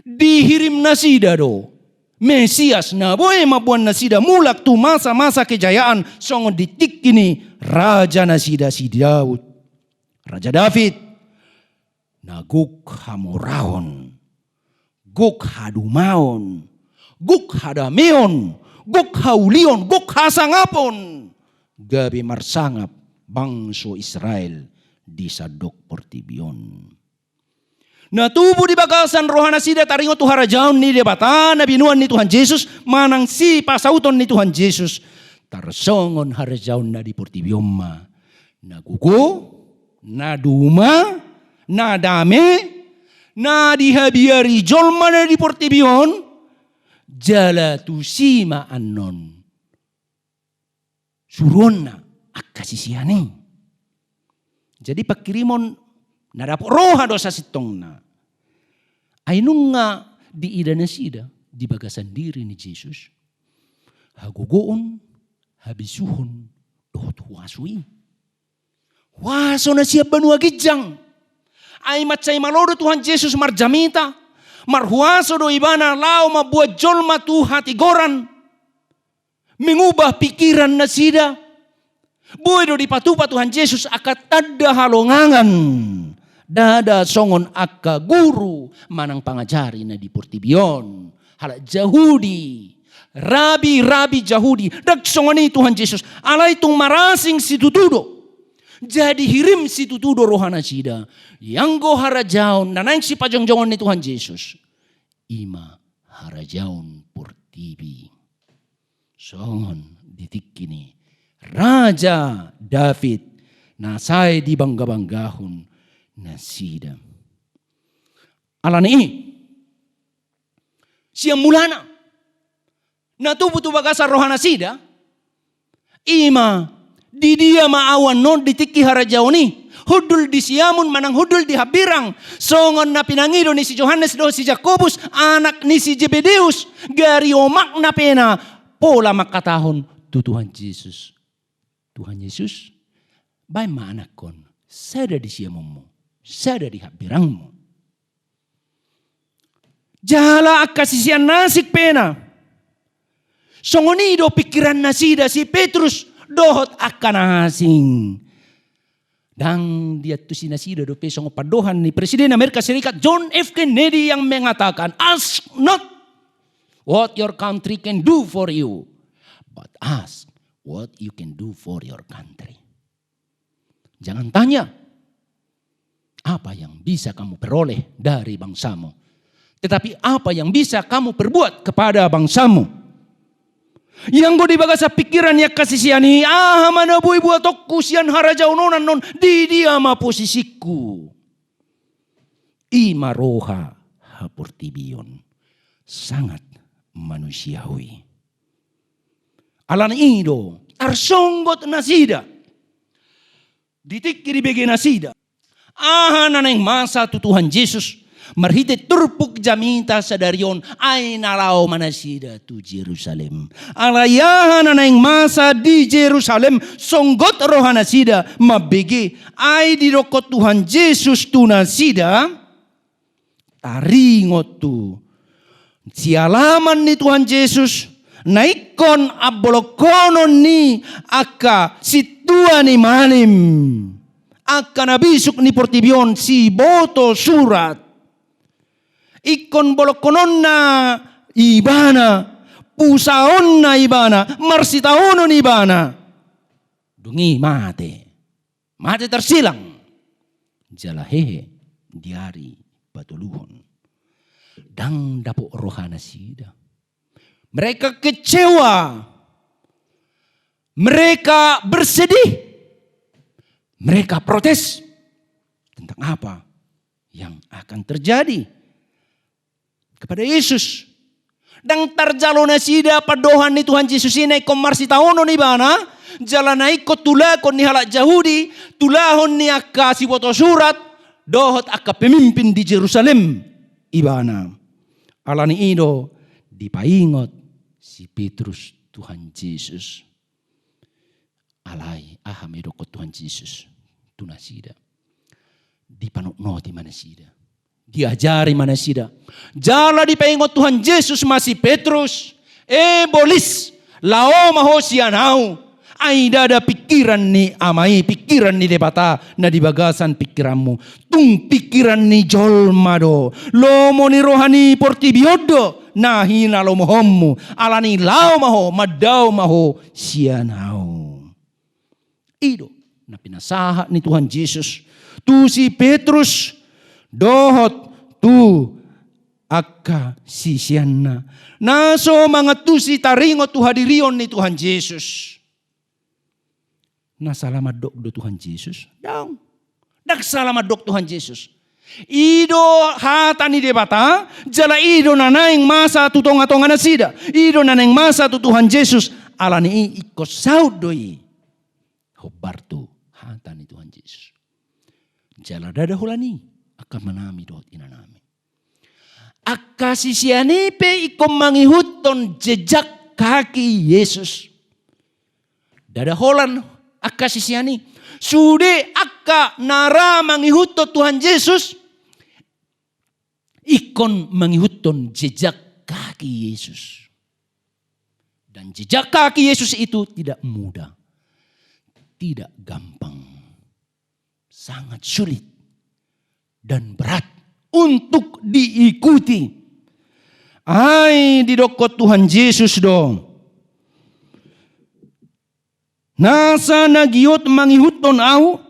Dihirim nasida do Mesias na boi mamboan nasida mulak tu masa-masa kejayaan songon di tingki ni raja nasida si Daud, Raja David. Na gok hamoraon, gok hadumaon, gok hadameon, gok haulion, gok hasangapon, gabe marsangap bangso Israel di sandok portibi on. Na tubu di bagasan rohanasida taringot tu harajaon ni Debata na binoan ni Tuhan Jesus manang sipasauton ni Tuhan Jesus, tarsongon harajaon na di portibi on ma na gogo, na duma, na dame, na dihabiari jolma na di portibi on, jala tusi ma annon suruonna angka sisean i. Jadi pangkirimon na dapot roha do sasintongna. Ai nunga diida nasida di bagasan diri ni Jesus hagogoon, habisuhon dohot huaso i. Huaso na sian banua ginjang. Ai mansai malo do Tuhan Jesus marjamita, marhuaso do Ibana laho mamboan jolma tu hatigoran, mengubah pingkiran nasida. Boi do dipatupa Tuhan Jesus angka tanda halongangan, ndada songon angka guru manang pangajari na di portibi on, halak Jahudi, rabi-rabi Jahudi. Ndang songon i Tuhan Jesus, alai tung marasing situtu do. Jadi hirim situtu do rohanasida. Ianggo harajaon na naeng sipajongjongon ni Tuhan Jesus, i ma harajaon portibi. Songon di tingki ni Raja David na sai dibangga-banggahon nasida. Alani i, sian mulana na tubu tu bagasan rohanasida, i ma, di dia ma ahu annon di tingki harajaon i, hundul di siamun manang hundul di hambirang, songon na pinangido ni si Johannes dohot si Jakobus, anak ni si Jebedeus, gari omakna pe na pola mangkatahon tu Tuhan Jesus, Tuhan Jesus, baen ma anakkon, sada di siamunmu, sada di hambirangmu. Jala angka sisean na asing pe na. Songon i do pingkiran nasida si Petrus dohot angka na asing. Ndang diantusi nasida dope songon pandohan ni Presiden Amerika Serikat John F Kennedy yang mengatakan, "Ask not what your country can do for you, but ask what you can do for your country." Jangan tanya apa yang bisa kamu peroleh dari bangsamu, tetapi apa yang bisa kamu perbuat kepada bangsamu. Ia anggo di bagasan pingkiran ni angka sisean i, aha ma na boi buatonku sian harajaon on annon, di dia ma posisingku? I ma roha haportibion, sangat manusiawi. Alani i do tarsonggot nasida di tingki dibege nasida aha na naeng masa tu Tuhan Jesus marhite turpuk jamita sadari on, ai na laho ma nasida tu Jerusalem. Alai aha na naeng masa di Jerusalem, songgot roha nasida mambege, ai didokkon Tuhan Jesus tu nasida, taringot tu sialaman ni Tuhan Jesus na ingkon ambolongkonon ni angka sintua ni malim, angka na bisuk ni portibi on, siboto surat. Ingkon bolongkononna ibana, pusaonna ibana, marsitaonon ibana. Dung i mate. Mate tarsilang. Jala hehe di ari patoluhon. Ndang dapot roha nasida. Mereka kecewa. Mereka bersedih. Mereka protes. Tentang apa yang akan terjadi kepada Yesus? Ndang tarjalo nasida pandohan ni Tuhan Jesus i na ingkon marsitaonon ibana, jala na ingkon tulakon ni halak Jahudi, tulahon ni angka siboto surat dohot angka pemimpin di Jerusalem ibana. Alani i do dipaingot si Petrus Tuhan Jesus. Alai aha ma didokkon Tuhan Jesus tu nasida? Dipanotnoti ma nasida, diajari ma nasida. Jala dipaingot Tuhan Jesus ma si Petrus, "E bolis, laho ma ho sian ahu. Ai ndada pingkiran ni Ama i, pingkiran ni Debata na di bagasan pingkiranmu. Tung pingkiran ni jolma do, lomo ni roha ni portibi on do na hinalomohonmu. Alani i laho ma ho, mandao ma ho sian ahu." I do na pinasahat ni Tuhan Jesus tu si Petrus dohot tu angka siseanna na so mangantusi taringot tu hadirion ni Tuhan Jesus. Na sala mandok do Tuhan Jesus? Ndang. Ndang sala mandok Tuhan Jesus. I do hata ni Debata, jala i do na naeng masa tu tongatonga nasida. I do na naeng masa tu Tuhan Jesus. Alani i ingkon saut do i hombar tu hata ni Tuhan Jesus. Jala ndada holan i, angka amanami dohot inanami. Angka sisean i pe ingkon mangihuthon jejak kaki Yesus. Ndada holan angka sisean i. Sude angka na ra mangihuthon Tuhan Jesus ingkon mangihuthon jejak kaki Yesus. Dan jejak kaki Yesus itu tidak mudah, tidak gampang, sangat sulit dan berat untuk diikuti. Ai didokkon Tuhan Jesus do, "Nasa na giot mangihuthon ahu,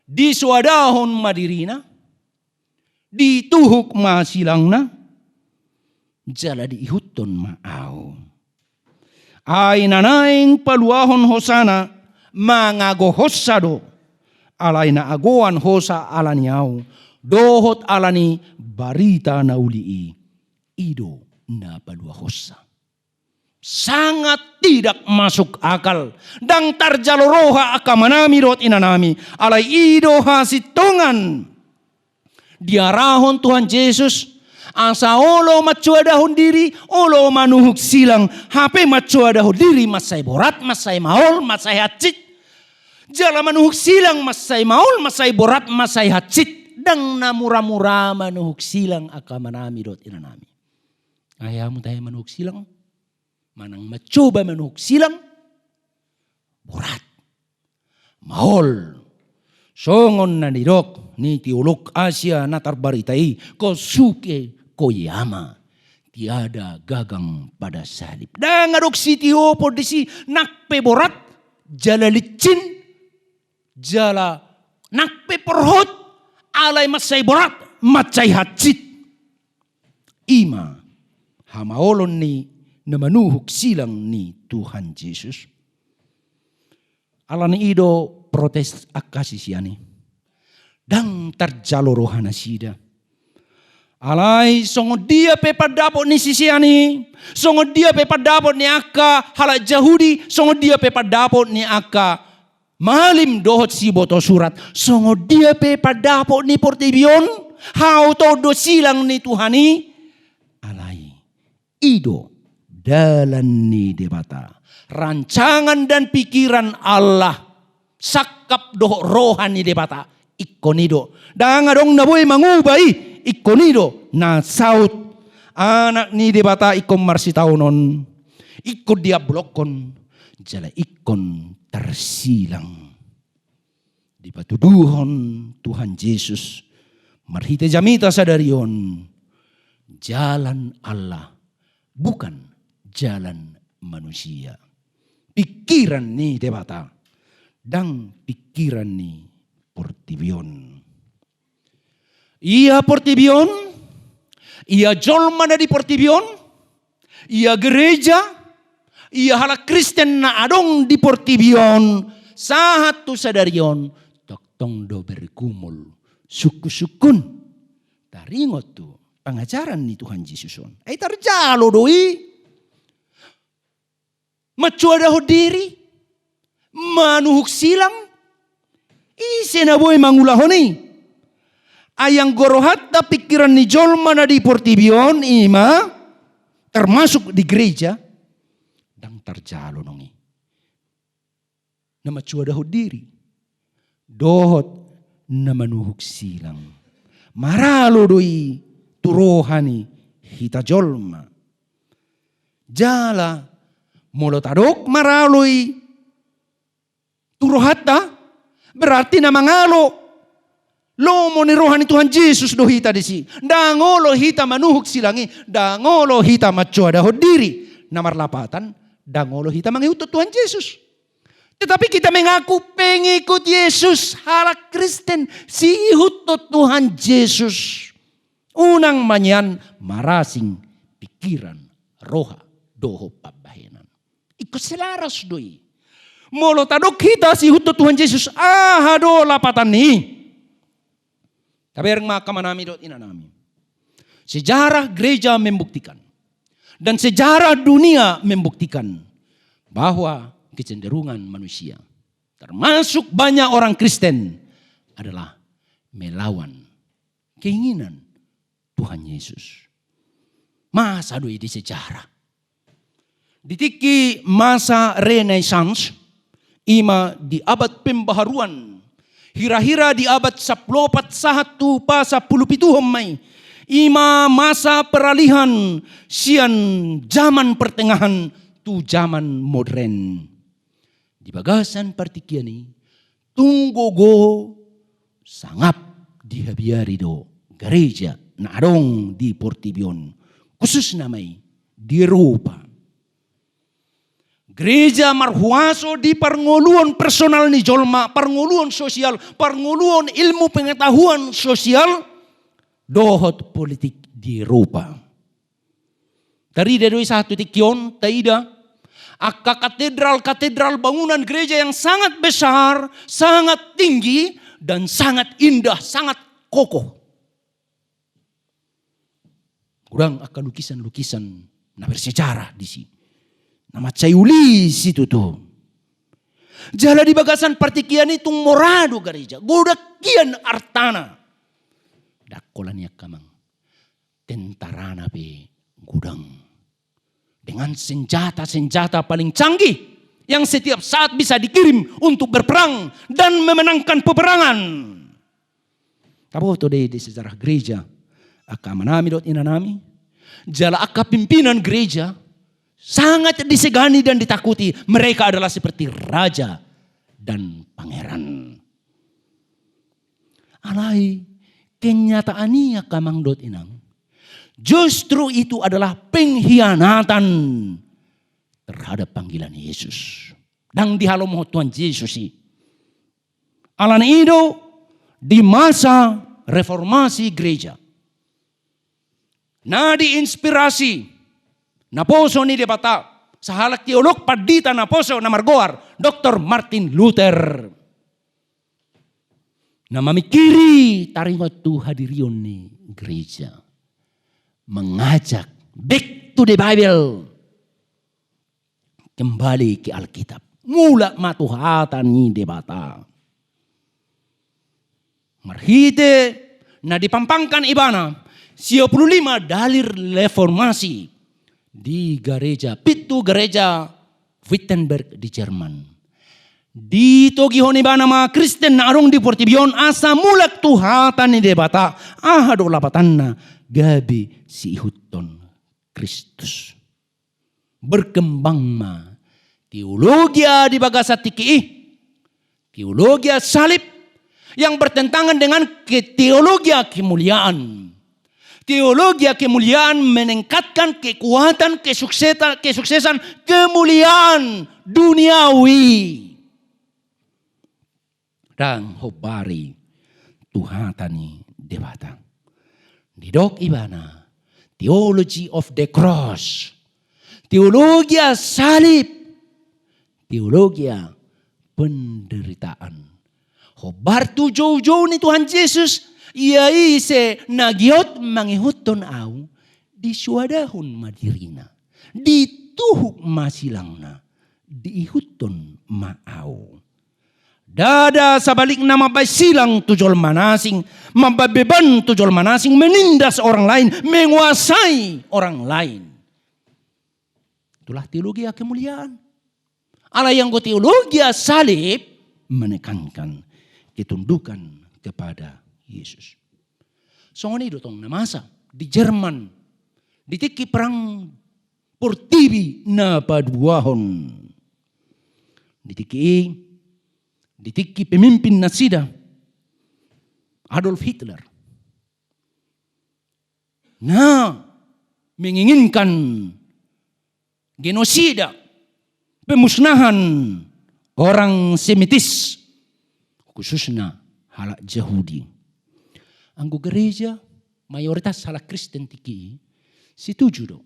disoadahon ma dirina, dituhuk ma silangna, jala diihuthon ma ahu. Ai na naeng paluahon hosana mangagohonsa do, alai na agoan hosa alani ahu dohot alani barita na uli i, i do na paluahonsa." Sangat tidak masuk akal. Ndang tarjalo roha angka amanami dohot inanami. Alai i do hasintongan diarahon Tuhan Jesus, asa olo mansoadahon diri, olo manuhuk silang, hape mansoadahon diri mansai borat, mansai maol, mansai hansit. Jala manuhuk silang mansai maol, mansai borat, mansai hansit. Ndang na mura-mura manuhuk silang angka amanami dohot inanami. Ai hamu tahe manuhuk silang, manang mancoba manuhuk silang, borat, maol. Songon na nidok ni teolog Asia na tarbarita i, Kosuke Koyama, tiada gagang pada salib. Ndang adong sitiopon disi, nang pe borat, jala licin, jala nang pe porhot, alai mansai borat, mansai hansit. I ma hamaolon ni na manuhuk silang ni Tuhan Jesus. Alani i do protes angka sisean i. Ndang tarjalo rohanasida. Alai songon dia pe pandapot ni sisean i, songon dia pe pandapot ni angka halak Jahudi, songon dia pe pandapot ni angka malim dohot siboto surat, songon dia pe pandapot ni portibi on, haotoon do silang ni Tuhan i, alai i do dalan ni Debata. Rancangan dan pikiran Allah, sangkap dohot roha ni Debata, ingkon i do. Ndang adong na boi manguba i, ingkon i do na saut. Anak ni Debata ingkon marsitaonon, ingkon diambulokhon, jala ingkon tarsilang. Dipatuduhon Tuhan Jesus marhite jamita sadari on, jalan Allah, bukan jalan manusia. Pikiran ni Debata, ndang pikiran ni portibi on. Ia portibi on, ia jolma na di portibi on, ia gereja, ia halak Kristen na adong di portibi on, sahat tu sadari on, tongtong do bergumul, sungkun-sungkun taringot tu pangajaran ni Tuhan Jesus on. Ai tarjalo do i. Mansoadahon diri, manuhuk silang, ise na boi mangulahon i? Ai anggo rohanta pikiran ni jolma na di portibi on i ma, termasuk di gereja, ndang tarjalo nang i. Na mansoadahon diri dohot na manuhuk silang. Maralo do i tu roha ni hita jolma. Jala molo tadok maralo i tu rohanta, berarti na mangalo lomo ni roha ni Tuhan Jesus do hita disi. Ndang olo hita manuhuk silang i, ndang olo hita mansoadahon diri. Na marlapatan, ndang olo hita mangihuthon Tuhan Jesus. Tetapi kita mengaku pengikut Yesus, halak Kristen, siihuthon Tuhan Jesus. Unang ma nian marasing pikiran, roha, dohot pambahenan. Ingkon selaras do i. Molo tadok hita siihuthon Tuhan Jesus, aha do lapatan ni i? Tabereng ma angka amanami dohot inanami. Sejarah gereja membuktikan dan sejarah dunia membuktikan bahwa kecenderungan manusia, termasuk banyak orang Kristen, adalah melawan keinginan Tuhan Yesus. Masa do i di sejarah. Di tingki masa Renaissance, i ma di abad pembaharuan, hira-hira di abad sampulu opat sahat tu pasampulu pituhon ma i, i ma masa peralihan sian zaman pertengahan tu zaman modern. Di bagasan partingkian i, tung gogo sangap dihabiari do gareja na adong di portibi on, khususna ma i di Eropa. Gareja marhuaso di parngoluon personal ni jolma, parngoluon sosial, parngoluon ilmu pengetahuan sosial dohot politik di Eropa. Tarida do i sahat tu tingki on, taida angka katedral-katedral, bangunan gereja yang sangat besar, sangat tinggi, dan sangat indah, sangat kokoh. Godang angka lukisan-lukisan na bersejarah disi, na mansai uli situtu. Jala di bagasan partingkian i tung mora do gareja, godang hian artana. Ndang holan i angka amang, tentarana pe godang. Dengan senjata-senjata paling canggih yang setiap saat bisa dikirim untuk berperang dan memenangkan peperangan. Taboto do i di sejarah gereja, angka amanami dohot inanami, jala angka pimpinan gereja sangat disegani dan ditakuti. Mereka adalah seperti raja dan pangeran. Alai kenyataan i, angka amang dohot inang, justru itu adalah pengkhianatan terhadap panggilan Yesus. Ndang dihalomohon Tuhan Jesus i. Alani i do di masa reformasi gereja na diinspirasi naposo ni Debata sahalak teolog pandita naposo na margoar Doktor Martin Luther, na mamingkiri taringot tu hadirion ni gereja, mengajak back to the Bible, kembali ke Alkitab, mulak ma tu hata ni Debata. Marhite na dipampangkan ibana sia pulu lima dalil reformasi di gareja, pintu gareja Wittenberg di Jerman. Ditogihon ibana ma Kristen na adong di portibi on asa mulak tu hata ni Debata, aha do lapatanna, gabe siihuthon Kristus. Berkembang ma teologia di bagasan tingki i, teologia salib yang bertentangan dengan ke-, teologia kemuliaan. Teologia kemuliaan meningkatkan kekuatan, kesukseta-, kesuksesan, kemuliaan duniawi. Ndang hombari tu hata ni Debata. Didok ibana theology of the cross, teologia salib, teologia penderitaan. Hombar tu joujou ni Tuhan Jesus, ia ise na giot mangihuthon au, disuadahon ma dirina, dituhuk ma silangna, diihuthon ma au. Ndada sabalikna mambaen silang tu jolma na asing, mambaen beban tu jolma na asing, menindas orang lain, menguasai orang lain. Itulah teologia kemuliaan. Alai anggo teologia salib menekankan ketundukan kepada Yesus. Songon i do tong na masa di Jerman di tingki perang portibi na paduahon. Di tingki i, di tingki pemimpin nasida Adolf Hitler na menginginkan genosida, pemusnahan orang Semitis, khususna halak Jahudi. Anggo gereja, mayoritas halak Kristen tingki i, setuju do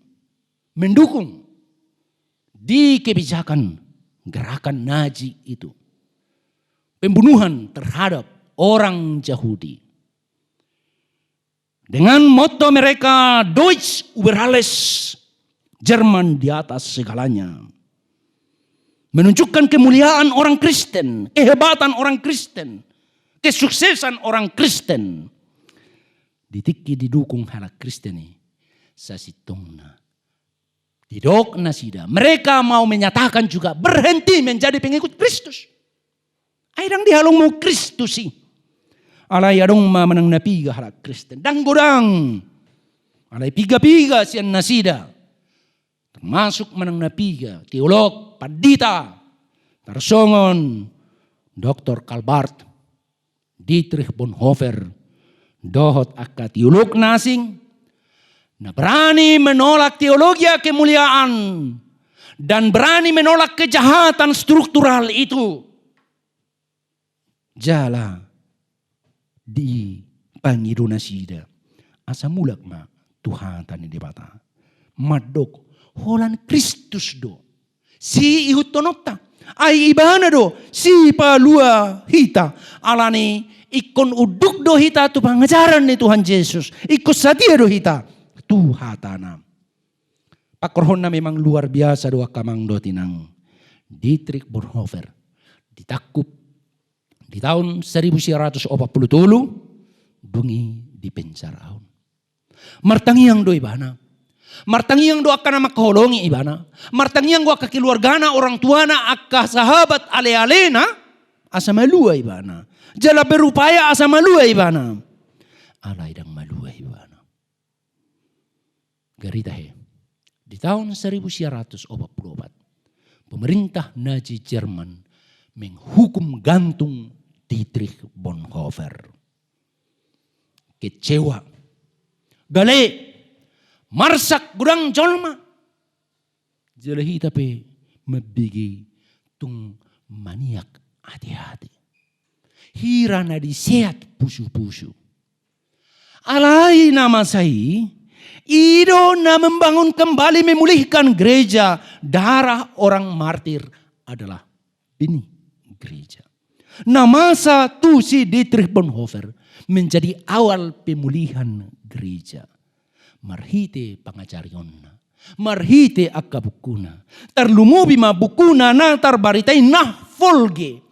mendukung di kebijakan gerakan Nazi itu, pembunuhan terhadap orang Jahudi. Dengan motto mereka, "Deutsch über alles", Jerman di atas segalanya. Menunjukkan kemuliaan orang Kristen, kehebatan orang Kristen, kesuksesan orang Kristen. Di tingki didukung halak Kristen i, sasintongna didok nasida, mereka mau menyatakan juga berhenti menjadi pengikut Kristus. Ai ndang dihalomohon Kristus i. Alai adong ma manang na piga halak Kristen, ndang godang. Alai piga-piga sian nasida, termasuk manang na piga teolog, pandita, tarsongon Doktor Karl Barth, Dietrich Bonhoeffer, dohot angka teolog na asing, na berani menolak teologia kemuliaan dan berani menolak kejahatan struktural itu. Jala dipangido nasida asa mulak ma tu hata ni Debata, mandok, holan Kristus do siihuthononta. Ai Ibana do sipalua hita. Alani ingkon unduk do hita tu pangajaran ni Tuhan Jesus, ingkon satia do hita tu hataNa. Pangkorhonna memang luar biasa do, angka amang dohot inang. Dietrich Bonhoeffer ditangkup di taon seribu sia ratus opat pulu tolu, dung i dipenjaraon. Martangiang do ibana. Martangiang do angka na mangkaholongi ibana. Martangiang do angka keluargana, orang tuana, angka sahabat, ale-alena, asa malua ibana. Jala berupaya asa malua ibana. alai ndang malua ibana. Gari tahe, di tahun seribu sia ratus opat pulu opat, pemerintah Nazi Jerman menghukum gantung Dietrich Bonhoeffer. Kecewa, gale, marsak godang jolma. Jala hita pe mambege tung maniak ateate. Hira na diseat pusupusu. Alai na masa i, i do na membangun kembali, memulihkan gereja. Darah orang martir adalah bini gereja. Na masa tu si Dietrich Bonhoeffer menjadi awal pemulihan gereja. Marhite pangajarionna, marhite angka bukuna, tarlumobi ma bukuna na tarbarita i, Nachfolge,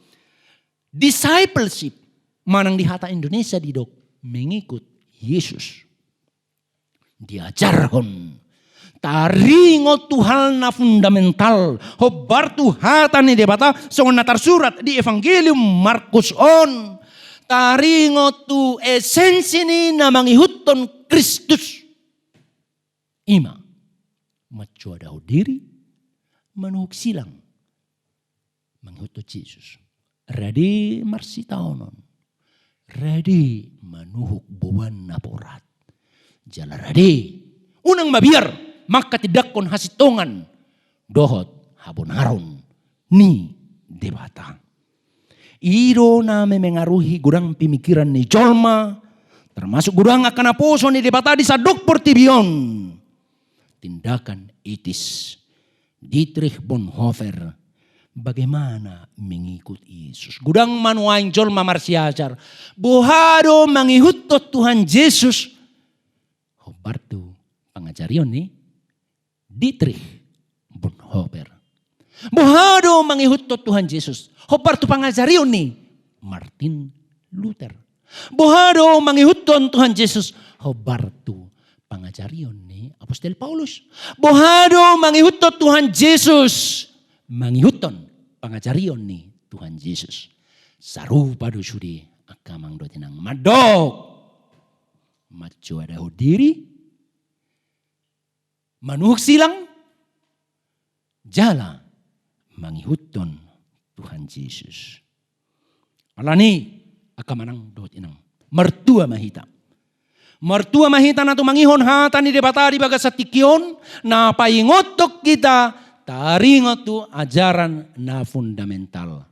discipleship, manang di hata Indonesia didok mengikut Yesus. Diajarhon, taringot tu hal na fundamental, hombar tu hata ni Debata, songon na tarsurat di Evangelium Markus on, taringot tu esensi ni na mangihuthon Kristus. I ma, mancoadahon diri, manuhuk silang, mangihuthon Jesus. Rade marsitaonon, rade manuhuk boban naporat, jala rade unang mabiar manghatindanghon hasintongan dohot habonaron ni Debata. I do na memengaruhi godang pemikiran ni jolma, termasuk godang angka naposo ni Debata di sandok portibi on. Tindakan etis Dietrich Bonhoeffer, bagaimana mengikut Yesus. Godang ma nuaeng jolma marsiajar, boha do mangihuthon Tuhan Jesus, hombar tu pangajarion ni Dietrich Bonhoeffer. Boha do mangihuthon Tuhan Jesus, hombar tu pangajarion ni Martin Luther. Boha do mangihuthon Tuhan Jesus, hombar tu pangajarion ni Apostel Paulus. Boha do mangihuthon Tuhan Jesus, mangihuthon pangajarion ni Tuhan Jesus. Sarupa do sude angka amang dohot inang, mandok, mancoadahon diri, manuhuk silang, jala mangihuthon Tuhan Jesus. Alani, angka amang dohot inang, martua ma hita. Martua ma hita na tumangihon hata ni Debata di bagasan tingki on, na paingothon hita taringot tu ajaran na fundamental.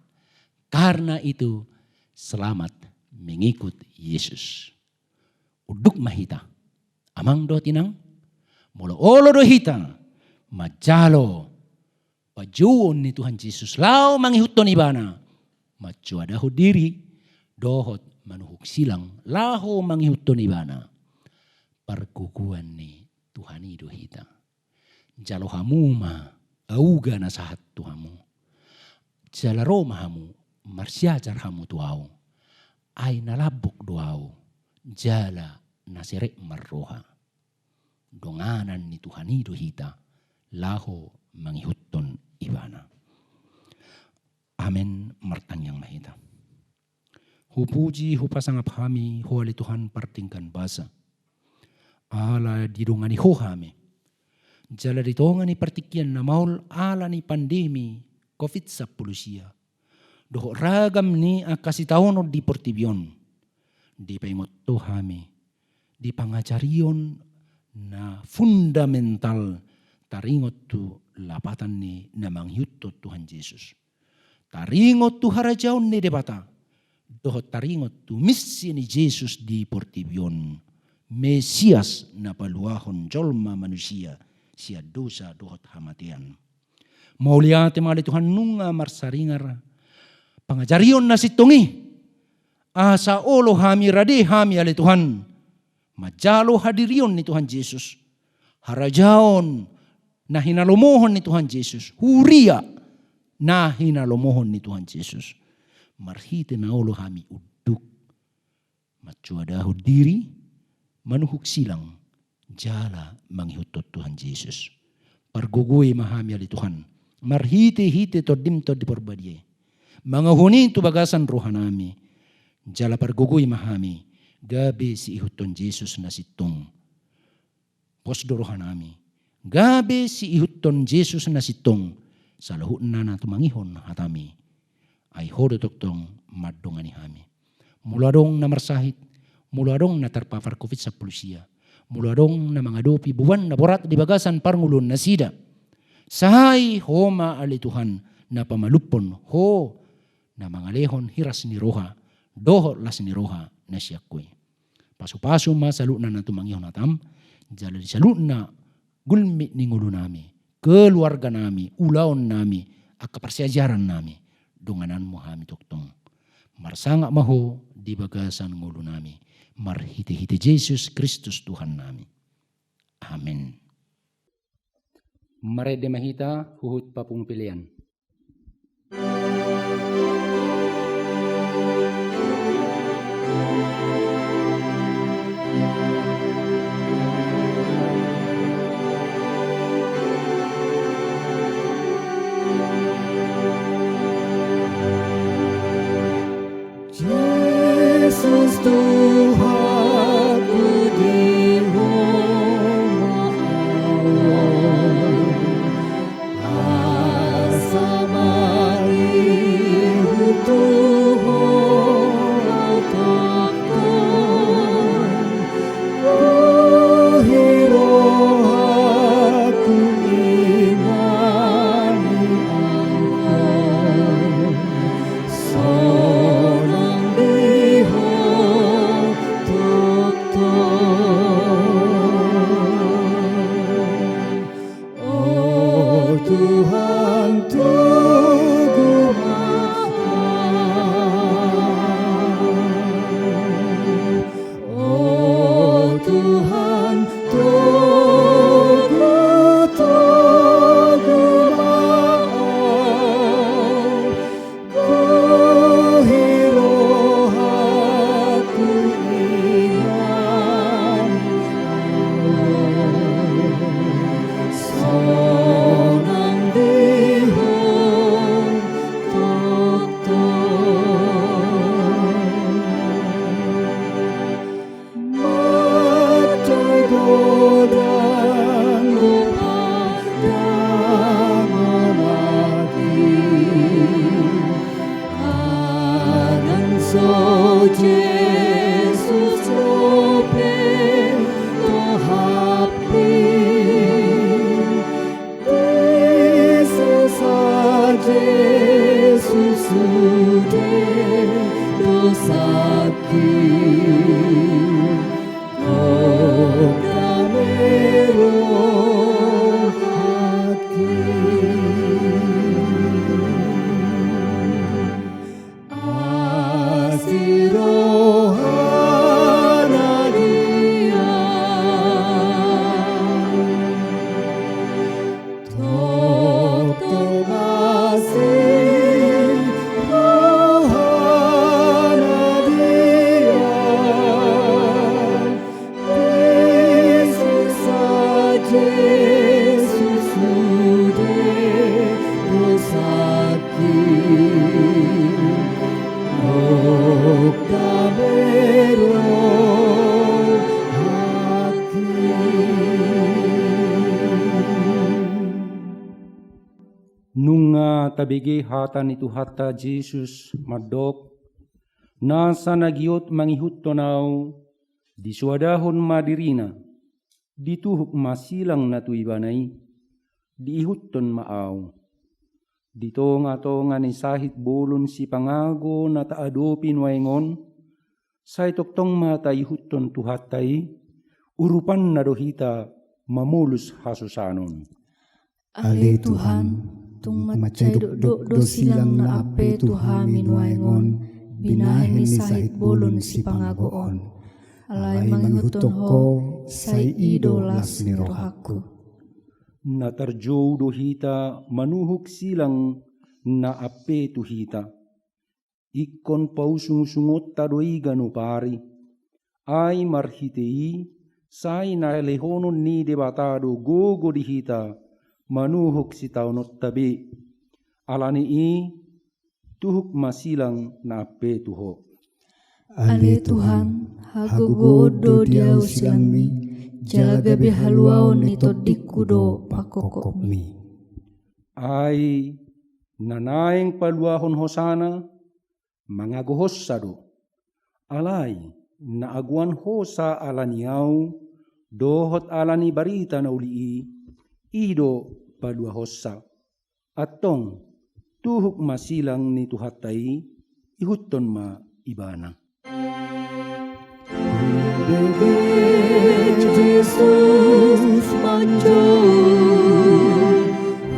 Karena itu, selamat mengikut Yesus. Unduk ma hita, amang dohot inang, molo olo do hita manjalo panjouon ni Tuhan Jesus laho mangihuthon Ibana, mancoadahon diri, dohot manuhuk silang laho mangihuthon Ibana, pargogoan ni Tuhan i do hita. Jalo hamu ma auga na sahat tu hamu. Jala ro ma hamu, marsiajar hamu tu ahu. Ai na lambok do ahu, jala na serep marroha. Donganan ni Tuhan i do hita, laho mangihuthon Ibana. Amen. Martangiang ma hita. Hupuji, hupasangap hami Ho ale Tuhan pardenggan basa. Ala didongani Ho hami. Jala di tonga ni partingkian na maol ala ni pandemi covid sampulu sia, dohot ragam ni angka sitaonon di portibi on, dipaingot Ho hami di pangajarion na fundamental taringot tu lapatan ni na mangihuthon Tuhan Jesus. Taringot tu harajaon ni Debata, dohot taringot tu misi ni Jesus di portibi on, Mesias na paluahon jolma manusia sian dosa dohot hamatean. Mauliate ma ale Tuhan nunga marsaringar pangajarion na sintong i, asa olo hami, rade hami ale Tuhan, manjalo hadirion ni Tuhan Jesus, harajaon na hinalomohon ni Tuhan Jesus, huria na hinalomohon ni Tuhan Jesus. Marhite na olo hami unduk, mancoadahon diri, manuhuk silang, jala mangihuthon Tuhan Jesus. Pargogoi ma hami ale Tuhan, marhitehite Tondim Tondi Parbadia i, mangahoni tu bagasan rohanami, jala pargogoi ma hami, gabe siihuthon Jesus na sintong. Pos do rohanami, gabe siihuthon Jesus na sintong saluhutna na tumangihon hatami. Ai Ho do tongtong mandongani hami. Molo adong na marsahit, molo adong na tarpapar covid sampulu sia, molo adong na mangadopi boban na borat di bagasan parngoluonnasida, sai Ho ma ale Tuhan na pamalumhon, Ho na mangalehon hiras ni roha dohot las ni roha na sian Ho i. Pasupasu ma saluhutna na tumangihon hataM, jala di saluhutna gulmit ni ngolunami, keluarganami, ulaonnami, angka parsiajarannami, dongananMu hami tongtong. Marsangap ma Ho di bagasan ngolunami, marhitehite Jesus Kristus Tuhannami. Amen. Marende ma hita huhut papungu pelean. Jesus Tuhanku, di Ho ma au, asa mangihut tu Ho au tongtong. Bohi rohangku, ingani au, sonang di Ho tongtong. O Tuhan, togu ma au. O Tuhan, togu, togu ma au. Bohi rohangku, ingani au, sonang di Ho tongtong. Mansai godang do pandangonnami, alai so Jesus dope tohapmi. Disesa Jesus sude dosangki, gok dame rohangki. Asi rohana di au, tongtong asi rohana di au. Disesa Jesus sude dosangki, gok dame rohangki. Nunga tabege hata ni Tuhanta Jesus mandok: Nasa na giot mangihuthon au, disoadahon ma dirina, dituhuk ma silang na tu ibana i, diihuthon ma au. Di tongatonga ni sahit bolon sipangago na taadopi nuaeng on, sai tongtong ma taihuthon Tuhanta i, urupanna do hita mamolus hasusaan on. Ale Tuhan, tung mansai dokdok do silang na ampe tu hami nuaeng on, binahen ni sahit bolon sipangago on. Alai mangihuthon Ho, sai i do las ni rohangku. Na tarjou do hita manuhuk silang na ampe tu hita. Ingkon pausungusungonta do i ganup ari. Ai marhite i, sai na lehonon ni Debata do gogo di hita manuhuk sitaononta be. Alani i, tuhuk ma silang na ampe tu Ho. Ale Tuhan, hagogoon do di ahu silangmi, jala gabe haluaon ni tondingku do pangkopkopmi. Ai na naeng paluahon hosana, mangagohonsa do. Alai na agoan hosa ala ni ahu, dohot ala ni barita na uli i, i do paluahonsa. Antong, tuhuk ma silang ni Tuhanta i, ihuthon ma ibana. Hubege Jesus manjou,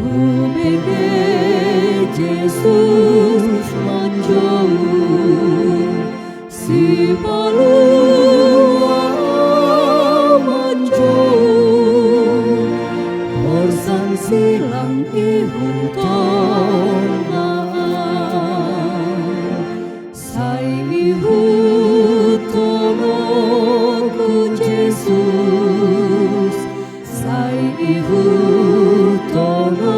hubege Jesus manjou, sipalua manjou, borsan silang ihuthon ma ahu. Sai ihuthon ho Jesus, sai ihuthon ho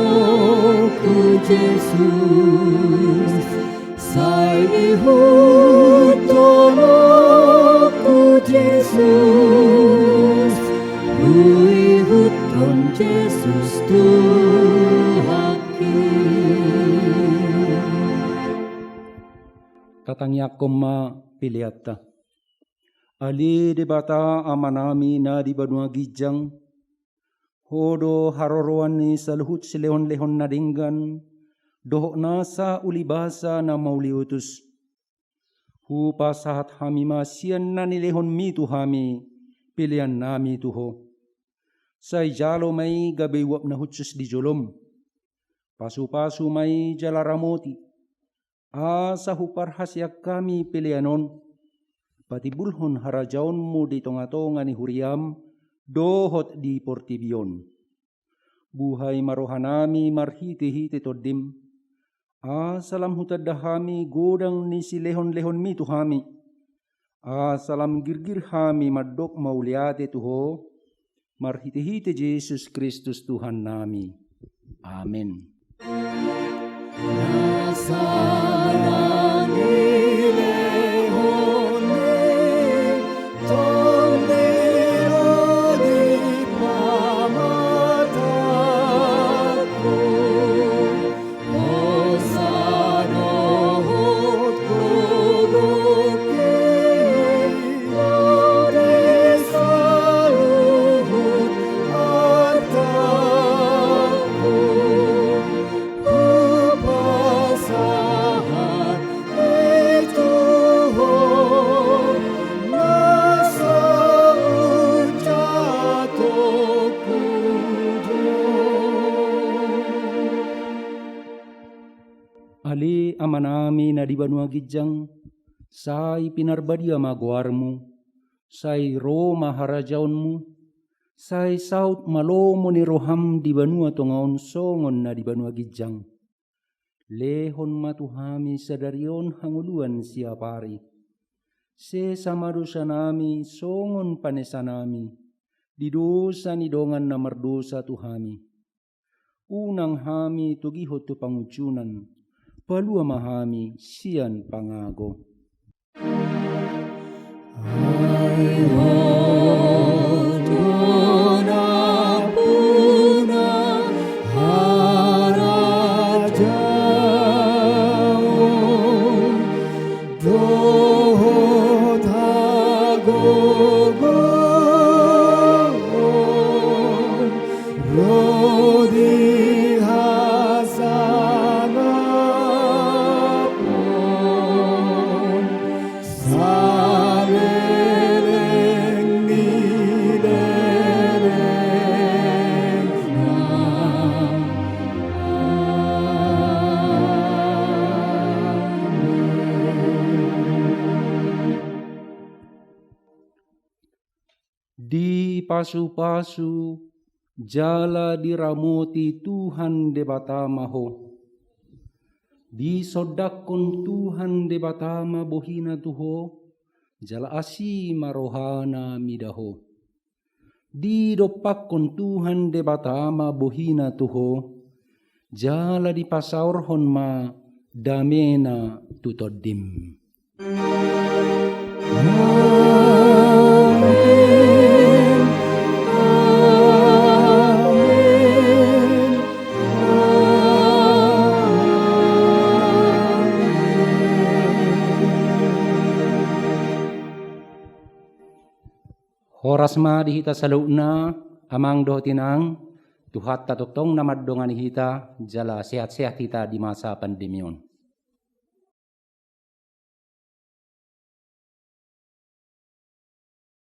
Jesus, sai ihuthon ho Jesus, huihuthon Jesus Tuhanki. Tatangiangkon ma peleanta. Ale Debata Amanami na di banua ginjang, Ho do haroroan ni saluhut silehonlehon na denggan, dohot nasa ulibasa na mauliutus. Hupasahat hami ma sian na nilehonmi tu hami, peleannami tu Ho. Sai jalo ma i gabe uap na hushus di jolom. Pasupasu ma i jala ramoti, asa huparhaseang hami pelean on, patimbulhon harajaonmu di tongatonga ni huriam, dohot di portibi on. Buhai ma rohanami marhitehite Tondim, asa lam hutanda hami godang ni silehonlehonmi tu hami, asa lam girgir hami mandok mauliate tu Ho, marhitehite Jesus Kristus Tuhannami. Amen. Ale Amanami na di banua ginjang, sai pinarbadia ma goarmu, sai ro ma harajaonmu, sai saut ma lomo ni roham di banua tonga on songon na di banua ginjang. Lehon ma tu hami sadari on hangoluan siapari. Sesa ma dosanami songon panesanami di dosa ni dongan na mardosa tu hami. Unang hami togihon tu pangunjunan, palua ma hami sian pangago. Ai Ho do nampuna harajaon dohot hagogoon ro di hasangapon saleleng ni lelengna. Amen. Dipasupasu jala diramoti Tuhan Debata ma ho. Disondangkon Tuhan Debata ma bohina tu ho, jala asi ma rohana mida ho. Didompakkon Tuhan Debata ma bohina tu ho, jala dipasaorhon ma damena tu tondim. Amen. Amen. Horas ma di hita saluhutna, amang dohot inang, Tuhanta tongtong na mandongani hita, jala sehat-sehat hita di masa pandemi on.